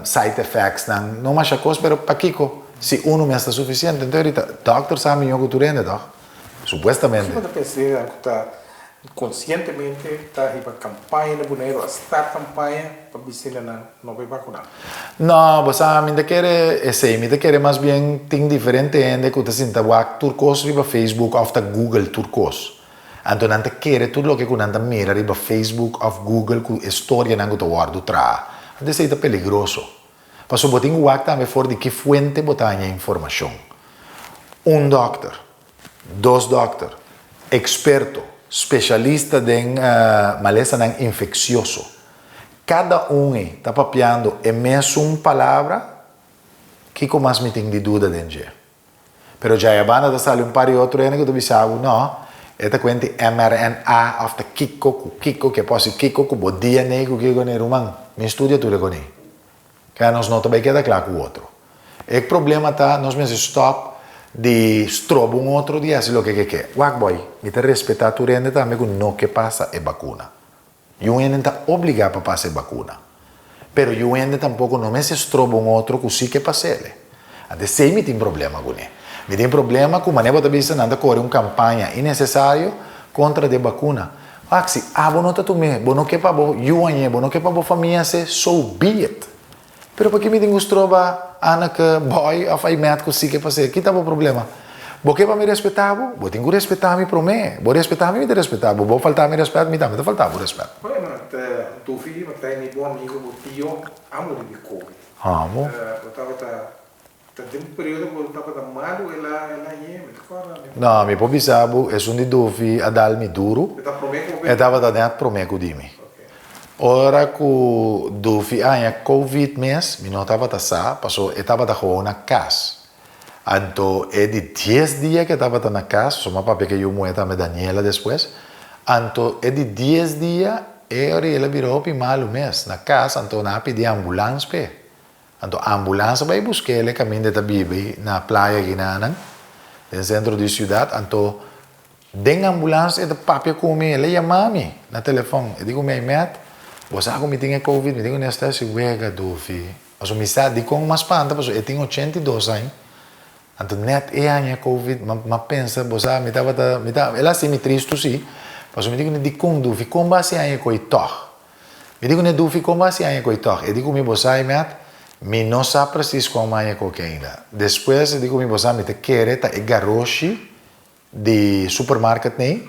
side effects nan. No masha kos, pero pakiko si unu mes ta sufisiente? Enton ahorita dòkter sa mihó ku tur hende, tòg? Supuestamente. Kiko ta pensa di nan ku ta konsientemente ta hiba kampaña na Boneiru, a start kampaña pa bisina nan no bai bakuná? No, bo sa, mi ta kere esei. Mi ta kere mas bien tin diferente hende ku ta sinta wak tur kos riba Facebook òf ta Google tur kos. Anto nan ta kere tur loke ku nan ta mira riba Facebook òf Google ku e storianan ku ta wòrdu traha. Anto esei ta peligroso. Pasobra bo tin ku wak tambe for di ki fuente bo ta haña informashon. Un dòkter, dos dòkter, eksperto, speshalista den malesanan infeksioso. Kada un ei ta papiando e mesun palabra, kiko mas mi tin di duda den dje? Pero djaya banda ta sali un par di otro hende ku ta bisa bo, no, e ta kuenti mRNA òf ta kiko ku kiko ke por hasi kiko ku bo DNA ku kiko ne ruman, mi studia tur e koni. Keda nos no ta bai keda kla ku otro. E problema ta nos mester stòp di stroba un otro di hasi loke ke ke. Wak boy, mi ta respetá tur hende tambe ku no ke pasa e bakuna. Yu hende ta obligá pa pasa e bakuna. Pero yu hende tampoko no mester stroba un otro ku si ke pas'el. Anto esei mi tin problema kuné. Mi tin problema ku manera bo ta bisa nan ta kore un kampaña innesesario kontra di e bakuna. Wak, si abo no ta tum'é, bo no ke pa bo yu hañ'é, bo no ke pa bo famia hasié, so be it. Pero paki mi tin ku stroba Anneke, Boy of Aymet ku si ke pas'é? Ki ta bo problema? Bo ke pa mi respetá bo? Bo tin ku respetá mi promé. Bo respetá mi, mi ta respetá bo. Bo faltá mi rèspèt, mi tambe ta faltá bo rèspèt. Bueno, Dufi, bo ta mi bon amigo, bo tio a muri di covid. Amo. Bo tabata ta den un periodo ku bo tabata malu, el a el a hañ'é, mi ta kòrda. No, mi por bisa bo, esun di Dufi a dal mi duru. E ta promé ku bo. E tabata nèt promé ku di mi. Ora ku Dufi a haña covid mes, mi no tabata sa, paso e tabata gewoon na kas. Anto e di dies dia ku e tabata na kas, pasobra mi a papia ku e yu muhé tambe Daniela despues, anto e di dies dia e ora el a bira hopi malu mes na kas, anto nan a pidi ambulans p'e. Anto ambulans a bai busk'el e kaminda e ta biba na playa Ginanan, den sentro di siudat, anto Den ambulans e ta papia ku mi, el a yama mi na telefòn. E di ku mi, Aymet, bo sa ku mi tin e covid, mi tin ku nesta hasi wega, Dufi. Pasobra mi sa dikon mas spanta, pasobra e tin 82 aña. Anto nèt e haña e covid, m'a pensa, bo sa, mi tabata, mi ta, el a hasi mi tristu si, pasobra mi di ku dikon Dufi, kon bo hasi haña e koi tòg? Mi di ku ne, Dufi, kon bo hasi haña e koi tòg? E di ku mi, bo sa, Aymet, mi no sa presis kon mi haña e koki ainda. Despues e di ku mi, bo sa, mi ta kere ta e garoshi Di supermarket nei,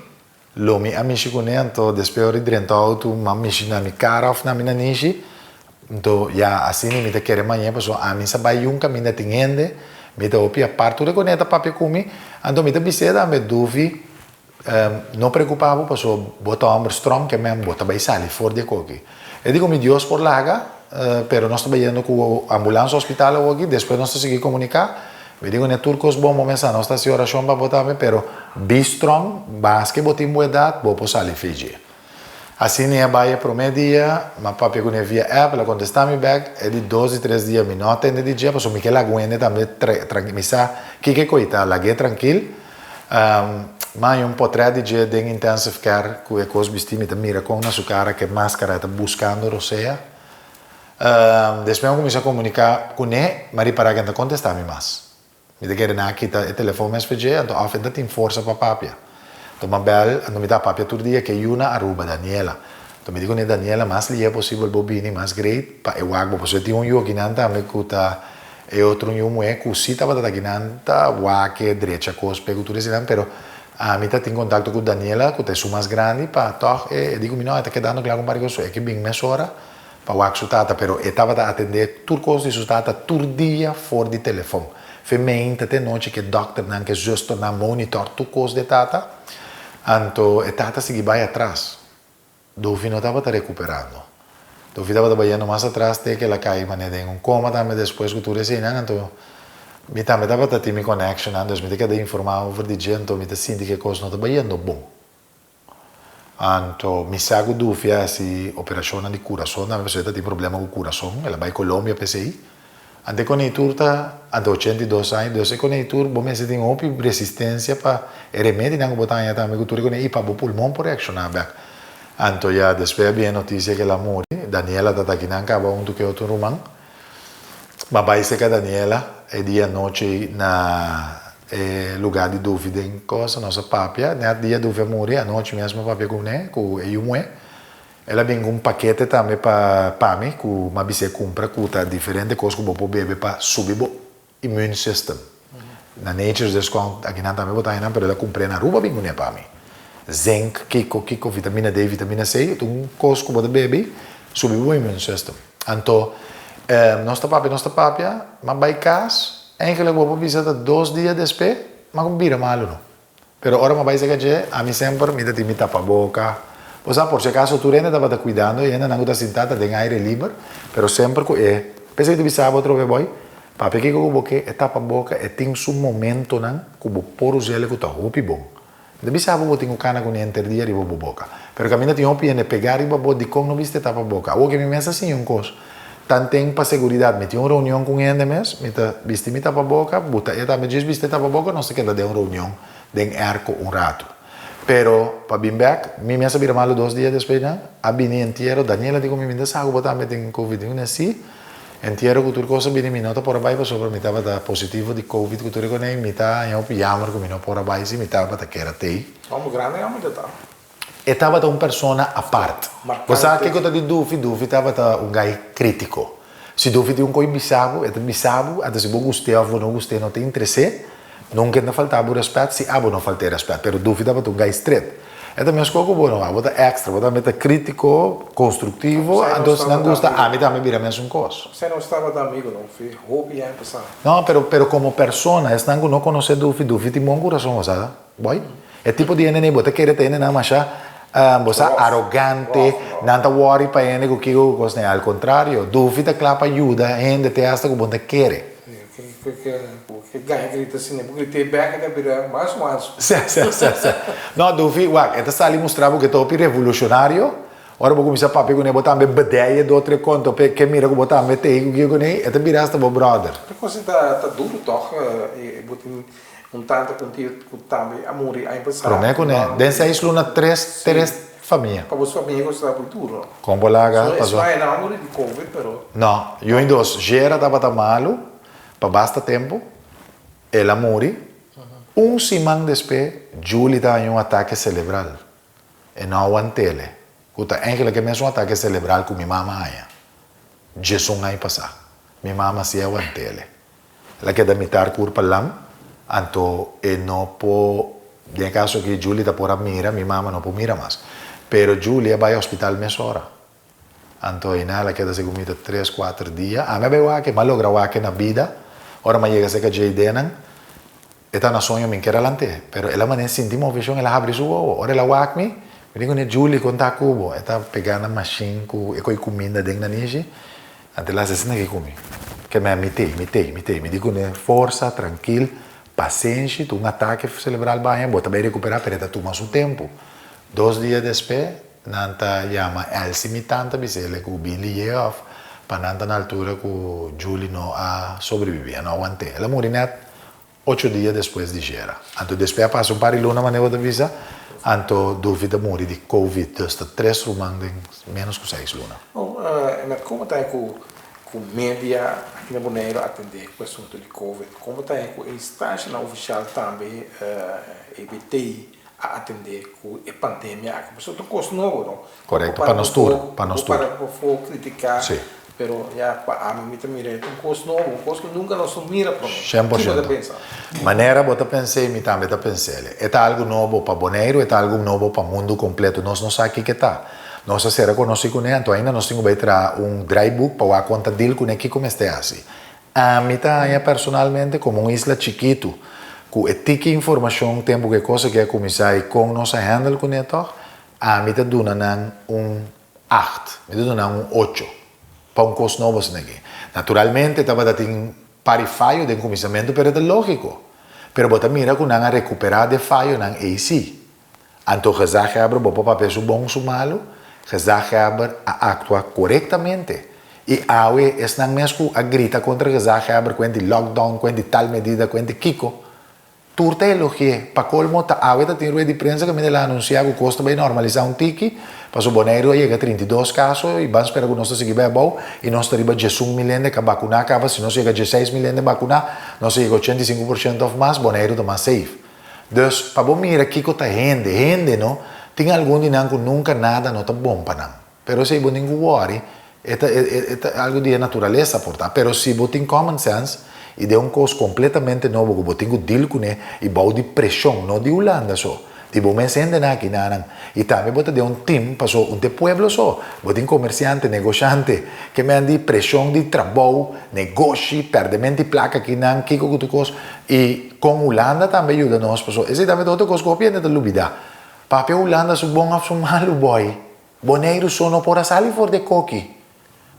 lo mi a mishi kuné, anto despues ora di drenta outo m'a mishi na mi kara òf na mi nanishi, anto ya asina mi ta kere mañe pasobra ami sa bai yun kaminda tin hende, mi ta hopi apart, tur e kuné ta papia ku mi, anto mi ta bis'é tambe, Dufi, no preokupa bo pasobra bo ta hòmber strong ke men bo ta bai sali for di e koki. E di ku mi Dios por laga, pero nos ta bayendo ku ambulans hospital awoki, despues nos ta sigui komuniká. Mi di kuné tur kos bon bo mesa, nos ta hasi orashon pa bo tambe, pero be strong, maske bo tin bo edat, bo por sali fiji. Asina e a bai e promé dia, m'a papia kuné via app, el a kontestá mi bèk, e di dos di tres dia mi no a tende di dje, pasobra mi ke laga un hende tambe trankil, mi sa kiko e koitá, lag'é trankil. M'a haña un potrèt di dje den intensive care ku e kos bistí, mi ta mira kon na su kara ku e máskara e ta buskando rosea. Despues mi a kuminsá komuniká kuné, m'a ripará ku e no ta kontestá mi mas. Mi ta kere nan a kita e telefon mes pa dje, anto òf e ta tin forsa pa papia. Anto m'a bèl, anto mi ta papia tur dia ku e yu na Aruba, Daniela. Anto mi di kuné, Daniela, mas lihe posibel bo bini, mas great pa e wak bo. Pasobra e tin un yu akinan tambe ku ta e otro yu muhé ku si tabata ta akinan ta wak e drecha kos p'e ku tur eseinan, pero ami ta tin kontakto ku Daniela ku ta esun mas grandi pa tòg e di ku mi no, e ta kedando kla ku un par di kos, so e ke bin mesora. Pa wak su tata, pero e tabata atendé tur kos di su tata tur dia for di telefon. Fe meinta te nochi ke dòkternan, ke zusternan monitor tur kos di e tata. Anto e tata sigui bai atras. Dofi no tabata rekuperando. Dofi tabata bayendo mas atras te ke el a kai manera den un koma tambe despues ku tur eseinan. Anto mi tambe tabata tin mi connectionnan, dus mi ta keda informá over di dje, anto mi ta sinti ke kos no ta bayendo bon. Anto mi sa ku Dufi a hasi operashonnan di kurason tambe pasobra e ta tin problema ku kurason, el a bai Colombia p'esei. Anto e konei tur ta, anto 82 aña, dus e konei tur bo mester tin hopi resistensia pa e remedinan ku bo ta haña tambe ku tur e konei i pa bo pulmon por reakshoná bèk. Anto ya despues a bin e notisia ku el a muri, Daniela ta ta akinan kaba huntu ku e otro ruman. M'a bai serka Daniela e dia anochi na e lugá di Dufi den Kosa, nos a papia, nèt dia Dufi a muri, anochi mes m'a papia kuné, ku e yu muhé. El a bin ku un pakete tambe pa pa mi, ku m'a bis'é kumpra ku ta diferente kos ku bo por bebe pa subi bo immune system. Na Nature's Discount akinan tambe bo ta haña nan, pero el a kumpr'é na Aruba bin kuné pa mi. Zinc, kiko, kiko, vitamina D, vitamina C, tur un kos ku bo ta bebe subi bo immune system. Anto, nos ta papia, nos ta papia, m'a bai kas, eigenlijk bo por bisa ta dos dia despe, m'a ku bira malu no. Pero ora m'a bai seka dje, ami semper mi ta tin mi tapaboka. Bo sa, por si akaso tur hende tabata kuidando i hendenan ku ta sintá ta den aire liber, pero semper ku e, p'esei mi ta bisa bo atrobe boy, papia kiko ku bo ke, e tapaboka e tin su momentonan ku bo por us'el ku ta hopi bon. Mi ta bisa bo bo tin ku kana ku henter dia riba bo boka. Pero kaminda tin hopi hende pegá riba bo dikon no bisti e tapaboka. Awor ke mi mes a siña un kos. Tanten pa seguridat mi tin un reunion ku un hende mes, mi ta bisti mi tapaboka, bo ta e tambe djis bisti e tapaboka, nos ta keda den un reunion den airco un ratu. Pero pa bin bek, mi mes a bira malu dos dia despues nan, a bini entiero, Daniela di ku mi, mi ta sa ku bo tambe tin covid, mi di si, entiero ku tur kos a bini mi no ta por a bai pasobra mi tabata positivo di covid ku tur e konei, mi ta haña hopi yamer ku mi no por a bai si mi tabata keda tei. Homber grandi homber ta ta. E tabata un persona apart. Bo sa kiko ta di Dufi? Dufi tabata un gai kritiko. Si Dufi tin un koi bisa bo, e ta bisa bo, anto si bo gust'é òf bo no gust'é no ta interes'é. Nunka e ta falta bo rèspèt si abo no falt'é rèspèt. Pero Dufi tabata un gai stret. E ta meskos ku bo no, abo ta èkstra, bo tambe ta kritiko, konstruktivo, anto si nan gusta ami tambe bira mesun kos. Esei nos tabata amigo no, fi hopi aña pasá. No, pero pero komo persona, esnan ku no konosé Dufi, Dufi tin bon kurason, bo sa. Boy, e tipo di hende nei bo ta kere ta hendenan masha bo sa arogante, nan ta worry pa hende ku kiko ku kos nei. Al kontrario, Dufi ta kla pa yuda hende te hasta ku bo no ta kere. Sè, sè, sè, sè. No, Dufi, wak, e ta sali mustra bo ku e ta hopi revolushonario. Ora bo kuminsá papia kuné, bo tambe bedei e do tre konto p'e ke mira ku bo tambe tei ku kiko kuné, e ta bira hasta bo bròder. E kos ta duru tòg, bo tin Un tanta ku un tio ku tambe a muri aña pasá. Promé ku ne, den seis luna tres tres famia. Pa boso famia ku sta pui duro. Kon bo laga paso. So esnan a muri di covid pero. No, yu i dos, Jera tabata malu pa basta tempu, el a muri. Un siman despe Julie ta haña un atake selebral. E no a want'ele, ku ta eigenlijk e mesun atake selebral ku mi mama a haña djesun aña pasá. Mi mama si a want'ele. El a keda mitar kurpa lam, anto e no por, den e kaso aki Julie ta por a mira, mi mama no por mira mas. Pero Julie a bai hospital mesora. Anto einan el a keda segun mi ta tres, kuater dia. Ami a bai wak, mi a logra wak na bida. Ora mi a yega serka JD-nan, e ta na soño mi ker a lant'é. Pero el a manera sinti moveshon, el a habri su wowo. Ora el a wak mi, mi di kuné, Julie, kon ta ku bo? E ta pegá na mashin ku e ko'i kuminda den nanishi. Anto el a hasi asina aki ku mi. Ke mi a mi tei, mi tei, mi tei. Mi di kuné, Forsa, trankil, pasenshi, ta un atake selebral baña, bo ta bai rekuperá, pero e ta tuma su tempu. Dos dia despe. Nan ta yama Elsie mi tanta bis'ele ku bin liye òf pa nan ta na altura ku Julie no a sobreviví, a no a want'é. El a muri nèt ocho dia despues di jera. Anto despues a pasa un par di luna manera bo ta bisa, anto Dufi ta muri di covid. Dus ta tres ruman den ménos ku seis luna. Bon, Emer, komo ta ku ku media aki na Boneiru a atendé ku e asuntu di covid? Komo ta ku e instanshanan ofishal tambe, EBT, a atendé ku e pandemia aki? Pasobra ta un kos nobo, no? Korekto, pa nos tur, pa nos tur. Bo para pafó kritiká, pero ya pa ami mi ta mira e ta un kos nobo, un kos ku nunka nos no mira promé. Shen por Kiko bo ta shento. pensa? Manera bo ta pens'é i mi tambe ta pens'é. E ta algu nobo pa Boneiru, e ta algu nobo pa mundu kompleto. Nos no sa kiko e ta. Nos a sera konosí kuné, anto ainda nos tin ku bai traha un draaiboek pa wak kon ta deal kuné, kiko mester hasi. Ami ta haña personalmente komo un isla chikitu ku e tiki informashon tempu ku e kos aki a kuminsá i kon nos a handle kuné tòg, ami ta duna nan un acht, mi ta duna nan un ocho pa un kos nobo asina aki. Naturalmente tabata tin par di fayo den kuminsamentu pero e ta lógiko. Pero bo ta mira ku nan a rekuperá de fayonan ei sí. Anto gezaghebber bo por papia su bon su malu, gezaghebber a aktua korektamente. I awe esnan mes ku a grita kontra gezaghebber kuent di lockdown, kuent di tal medida, kuent di kiko, tur ta elogi'é. Pa kolmo ta awe ta tin rueda di prensa kaminda el a anunsiá ku kos ta bai normalisá un tiki, pasobra Boneiru a yega 32 kaso i ban spera ku nos ta sigui bai abou i nos ta riba 11 mil hende ka bakuná kaba, si nos yega 16 mil hende bakuná nos ta yega 85% òf mas, Boneiru ta mas safe. Dus, pa bo mira kiko ta hende, hende no, tin algun di nan ku nunka nada no ta bon pa nan. Pero esei bo tin ku wòri, e ta e ta algu di e naturalesa por ta. Pero si bo tin common sense i den un kos kompletamente nobo ku bo tin ku deal kuné i bou di preshon, no di Hulanda so, di bo mes hendenan aki nanan, i tambe bo ta den un team paso un ta e pueblo so, bo tin komersiante, negoshante, ke men di preshon di trabou, negoshi, pèrdementi plaka akinan, kiko ku tur kos, i Kon Hulanda tambe yuda nos paso esei tambe ta otro kos ku hopi hende ta lubida. Papia Hulanda su bon of su malu boy. Boneiru so no por a sali for di e koki.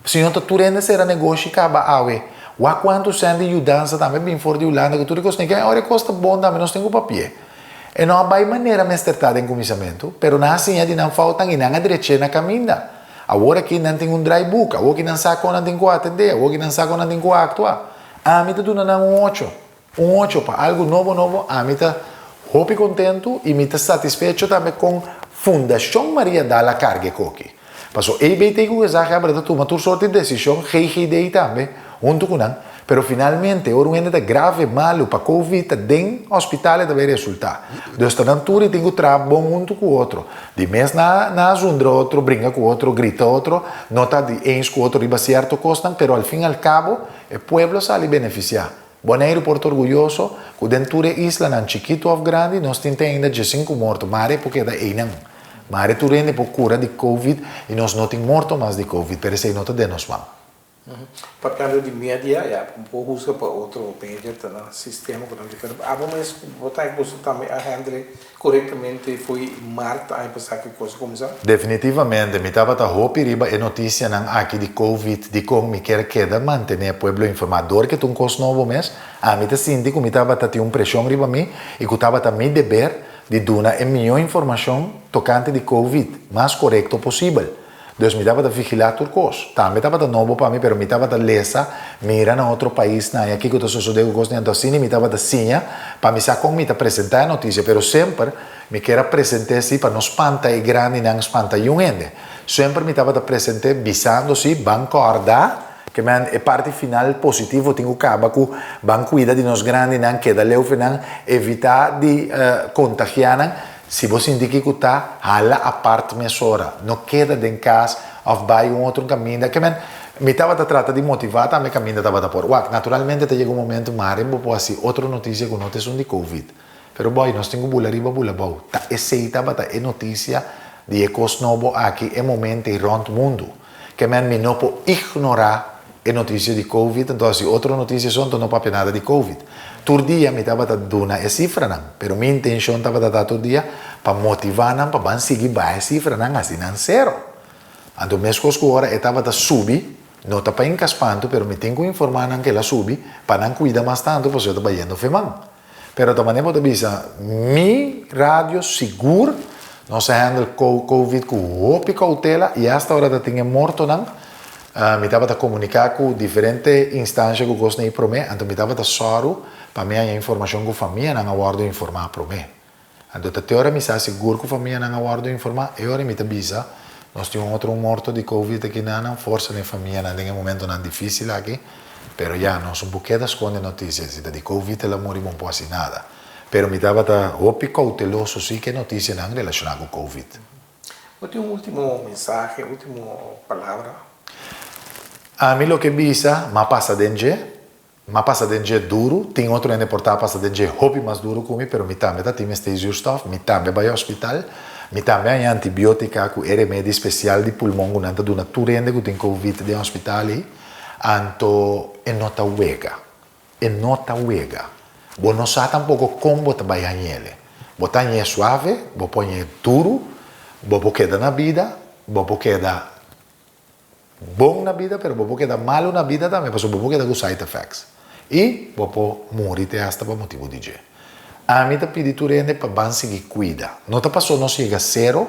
Si no ta tur hende sera negoshi kaba awe. Wak kuantu sèn di yudansa tambe bin for di Hulanda ku tur e kos neken. Ora e kos ta bon tambe nos tin ku papia. E no a bai manera mester ta den kuminsamentu, pero nan a siña di nan foutnan i nan a drech'é na kaminda. Awor aki nan tin un draaiboek, awor aki nan sa kon nan tin ku atendé, awor aki nan sa kon nan tin ku aktua. Ami ta duna nan un ocho. Un ocho pa algu nobo nobo ami ta hopi kontentu i mi ta satisfecho tambe kon Fundashon Maria Dal a karga e koki. Paso EBT ku Gezaghebber ta tuma tur sorti di desishon, GGD tambe huntu ku nan, pero finalmente ora un hende ta grave malu pa covid ta den hospital e ta bay resulta. Dus ta nan tur i tin ku traha bon huntu ku otro. Di mes na na zundra otro, bringa ku otro, grita otro, no ta di eens ku otro riba sierto kosnan, pero al fin al kabo e pueblo sali benefisiá. Boneiru por ta orguyoso ku den tur e islanan, chikitu òf grandi, nos tin te ainda diesinku morto. Mare por keda einan. Mare tur hende por kura di covid i nos no tin morto mas di covid, pero esei no ta den nos man. Papiando di media, ya, bo por husga pa otro media ta nan sistema ku nan tin, pero abo mes bo ta ku boso tambe a handle Korektamente foi mart aña pasá ku e kos a kuminsá? Definitivamente, mi tabata hopi riba e notisianan aki di Covid, dikon mi kier keda mantené e pueblo informá. Dor ke ta un kos nobo mes, ami ta sinti ku mi tabata tin un preshon riba mi i ku tabata mi deber di duna e mihó informashon tokante di Covid mas korekto posibel. Dus mi tabata vigilá tur kos. Tambe tabata nobo pa mi, pero mi tabata lesa, mira na otro paisnan i a kiko ta sosodé ku kosnan. Anto asina mi tabata siña pa mi sa kon mi ta presentá e notisia. Pero semper mi kier a present'é si pa no spanta e grandinan, spanta yun hende. Semper mi tabata present'é bisando si, ban kòrda ke men e parti final positivo tin ku kaba ku ban kuida di nos grandinan, keda leu fe nan, evitá di kontagiá nan. Si bo sinti ki ku ta, hala apart mesora. No keda den kas òf bai un otro kaminda. Ke men, mi tabata trata di motivá tambe kaminda tabata por. Wak, naturalmente ta yega un momento mare bo por hasi otro notisia ku no ta esun di covid. Pero bòi, nos tin ku bula riba bula bou. Ta esei tabata e notisia di e kos nobo aki e momento ei rònt mundu. Ke men, mi no por ignorá e notisia di covid, anto hasi otro notisia so, anto no papia nada di covid. Tur dia mi tabata duna e sifranan, pero mi intencion tabata ta tur dia pa motiva nan pa ban sigui baha e sifranan hasi nan sero. Anto mescos cu ora e tabata subi, no ta pa hinca spanto, pero mi tin cu informa nan cu el a subi pa nan cuida mas tanto pasobra e ta bayendo feman. Pero ta manera bo ta bisa, mi radio sigur. Nos a handle Covid ku hopi koutela i asta ora ta tin e mortonan, mi tabata komuniká ku diferente instansha ku kos nei promé, anto mi tabata sòru pa mi haña informashon ku famianan a wòrdu informá promé. Anto ta te ora mi sa sigur ku famianan a wòrdu informá, e ora mi ta bisa, nos tin un otro morto di Covid aki nanan, forsa na e famianan den e momentonan difísil aki, pero ya, nos un por keda skonde notisia, si ta di Covid el a muri bo no por hasi nada. Pero mi tabata hopi kouteloso si ku e notisianan relashoná ku Covid. Bo tin un último mensahe, último palabra? Ami loke bisa, m'a pasa den dje, m'a pasa den dje duru, tin otro hende por ta pasa den dje hopi mas duru ku mi, pero mi tambe ta tin mester zuurstof, mi tambe bai hospital, mi tambe haña antibiotika ku e remedi spesial di pulmon ku nan ta duna tur hende ku tin Covid den hospital ei, anto e no ta wega. E no ta wega. Bo no sa tampoko kon bo ta bai hañ'ele. Bo ta hañ'é suave, bo por hañ'é duru, bo por keda na bida, bo por keda bon na bida, pero bo por keda malu na bida tambe, pasobra bo por keda ku side effects. I bo por muri te asta pa motibu di dje. Ami ta pidi tur hende pa ban sigui kuida. No ta paso nos yega sero,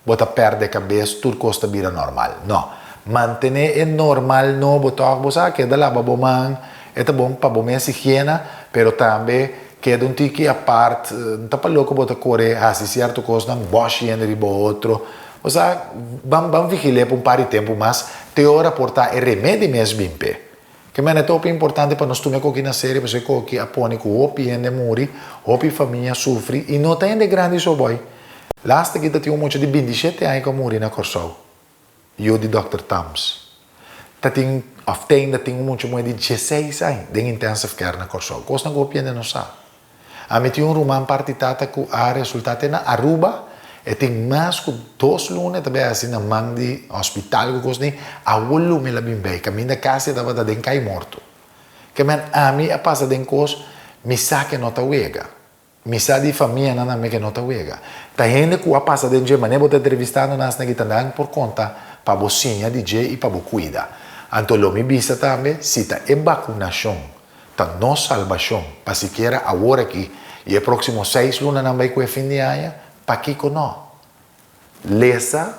Bo ta perde kabes, tur kos ta bira normal. No. Mantené e normal nobo tòg. Bo sa, keda laba bo man, e ta bon pa bo mes higiena, pero tambe keda un tiki apart. No ta pa loko bo ta kore hasi sierto kosnan bòshi hende riba otro. Bo sa, ban ban vigil'é pa un par di tempu mas te ora por ta e remedi mes bin p'e. Ke mene ta hopi importante pa nos tuma e koki na serio pasobra e koki a pone ku hopi hende muri, hopi famia sufri i no ta hende grandi so boy. Laatste ki ta tin un mucha di bintishete aña ku a muri na Kòrsou, yu di dòkter Tams. Ta tin òf teinda tin un mucha muhé di dieseis aña den intensive care na Kòrsou. Kosnan ku hopi hende no sa. Ami tin un ruman parti tata ku a resultá te na Aruba, e tin mas ku dos luna e ta bai hasi na man di hospital ku kos ni, awor lumi el a bin bei, kaminda kasi e tabata den kai morto. Ke men ami a pasa den kos, mi sa ke no ta wega. Mi sa di famianan ami ke no ta wega. Ta hende ku a pasa den dje, manera bo ta entrevistando nan asina ki ta nan por konta pa bo siña di dje i pa bo kuida. Anto lo mi bisa tambe si ta e bakunashon Ta nos salbashon, pa sikiera awor aki i e próksimo seis lunanan bai ku e fin di aña, pakiko no? Lesa,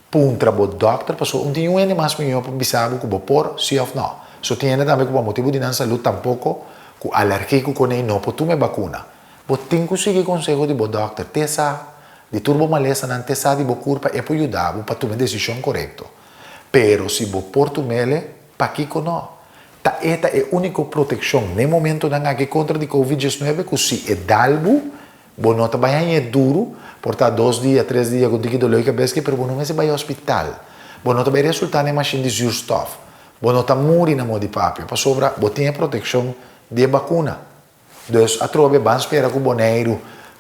puntra bo dòkter pasobra un tin un hende mas mihó pa bisa bo ku bo por si òf nò. So tin hende tambe ku pa motibu di nan salú tampoko ku alergi ku konei no por tuma e bakuna. Bo tin ku sigui konseho di bo dòkter, te sa di tur bo malesanan, te sa di bo kurpa e por yuda bo pa tuma e desishon korekto. Pero si bo por tum'ele, pakiko no? Ta e ta e úniko protekshon n'e momentonan aki kontra di Covid diesnuebe ku si e dal bo, bo no ta bai hañ'é duru, por ta dos dia, tres dia ku un tiki doló di kabes ki, pero bo no mester bai hospital. Bo no ta bai resultá n'e mashin di zuurstof. Bo no ta muri na modi papia, pasobra bo tin e protekshon di e bakuna. Dus atrobe ban spera ku Boneiru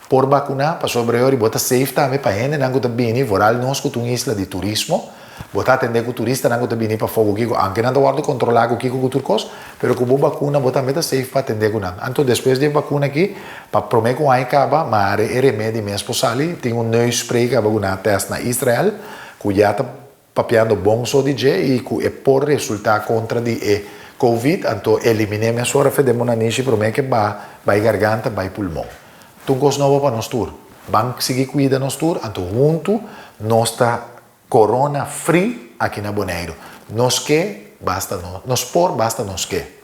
por bakuná pasobra e ora bo ta safe tambe pa hendenan ku ta bini, vooral nos ku ta un isla di turismo, bo ta atendé ku turistanan ku ta bini pafó ku kiko, anke nan ta wòrdu kontrolá ku kiko ku tur kos, pero ku bo bakuna bo tambe ta safe pa atendé ku nan. Anto despues di e bakuna aki, pa promé ku aña kaba, mare e remedi mes por sali, tin un neusspray kaba ku nan a tèst na Israel ku ya ta Papiando bon so di dje i ku e por resultá kontra di e Covid, anto eliminé mesora fe den bo nanishi promé ke ba bai garganta, bai pulmon. Ta un kos nobo pa nos tur. Ban sigui kuida nos tur, anto huntu nos ta corona free aki na Boneiru. Nos ke, basta nos, nos por, basta nos ke.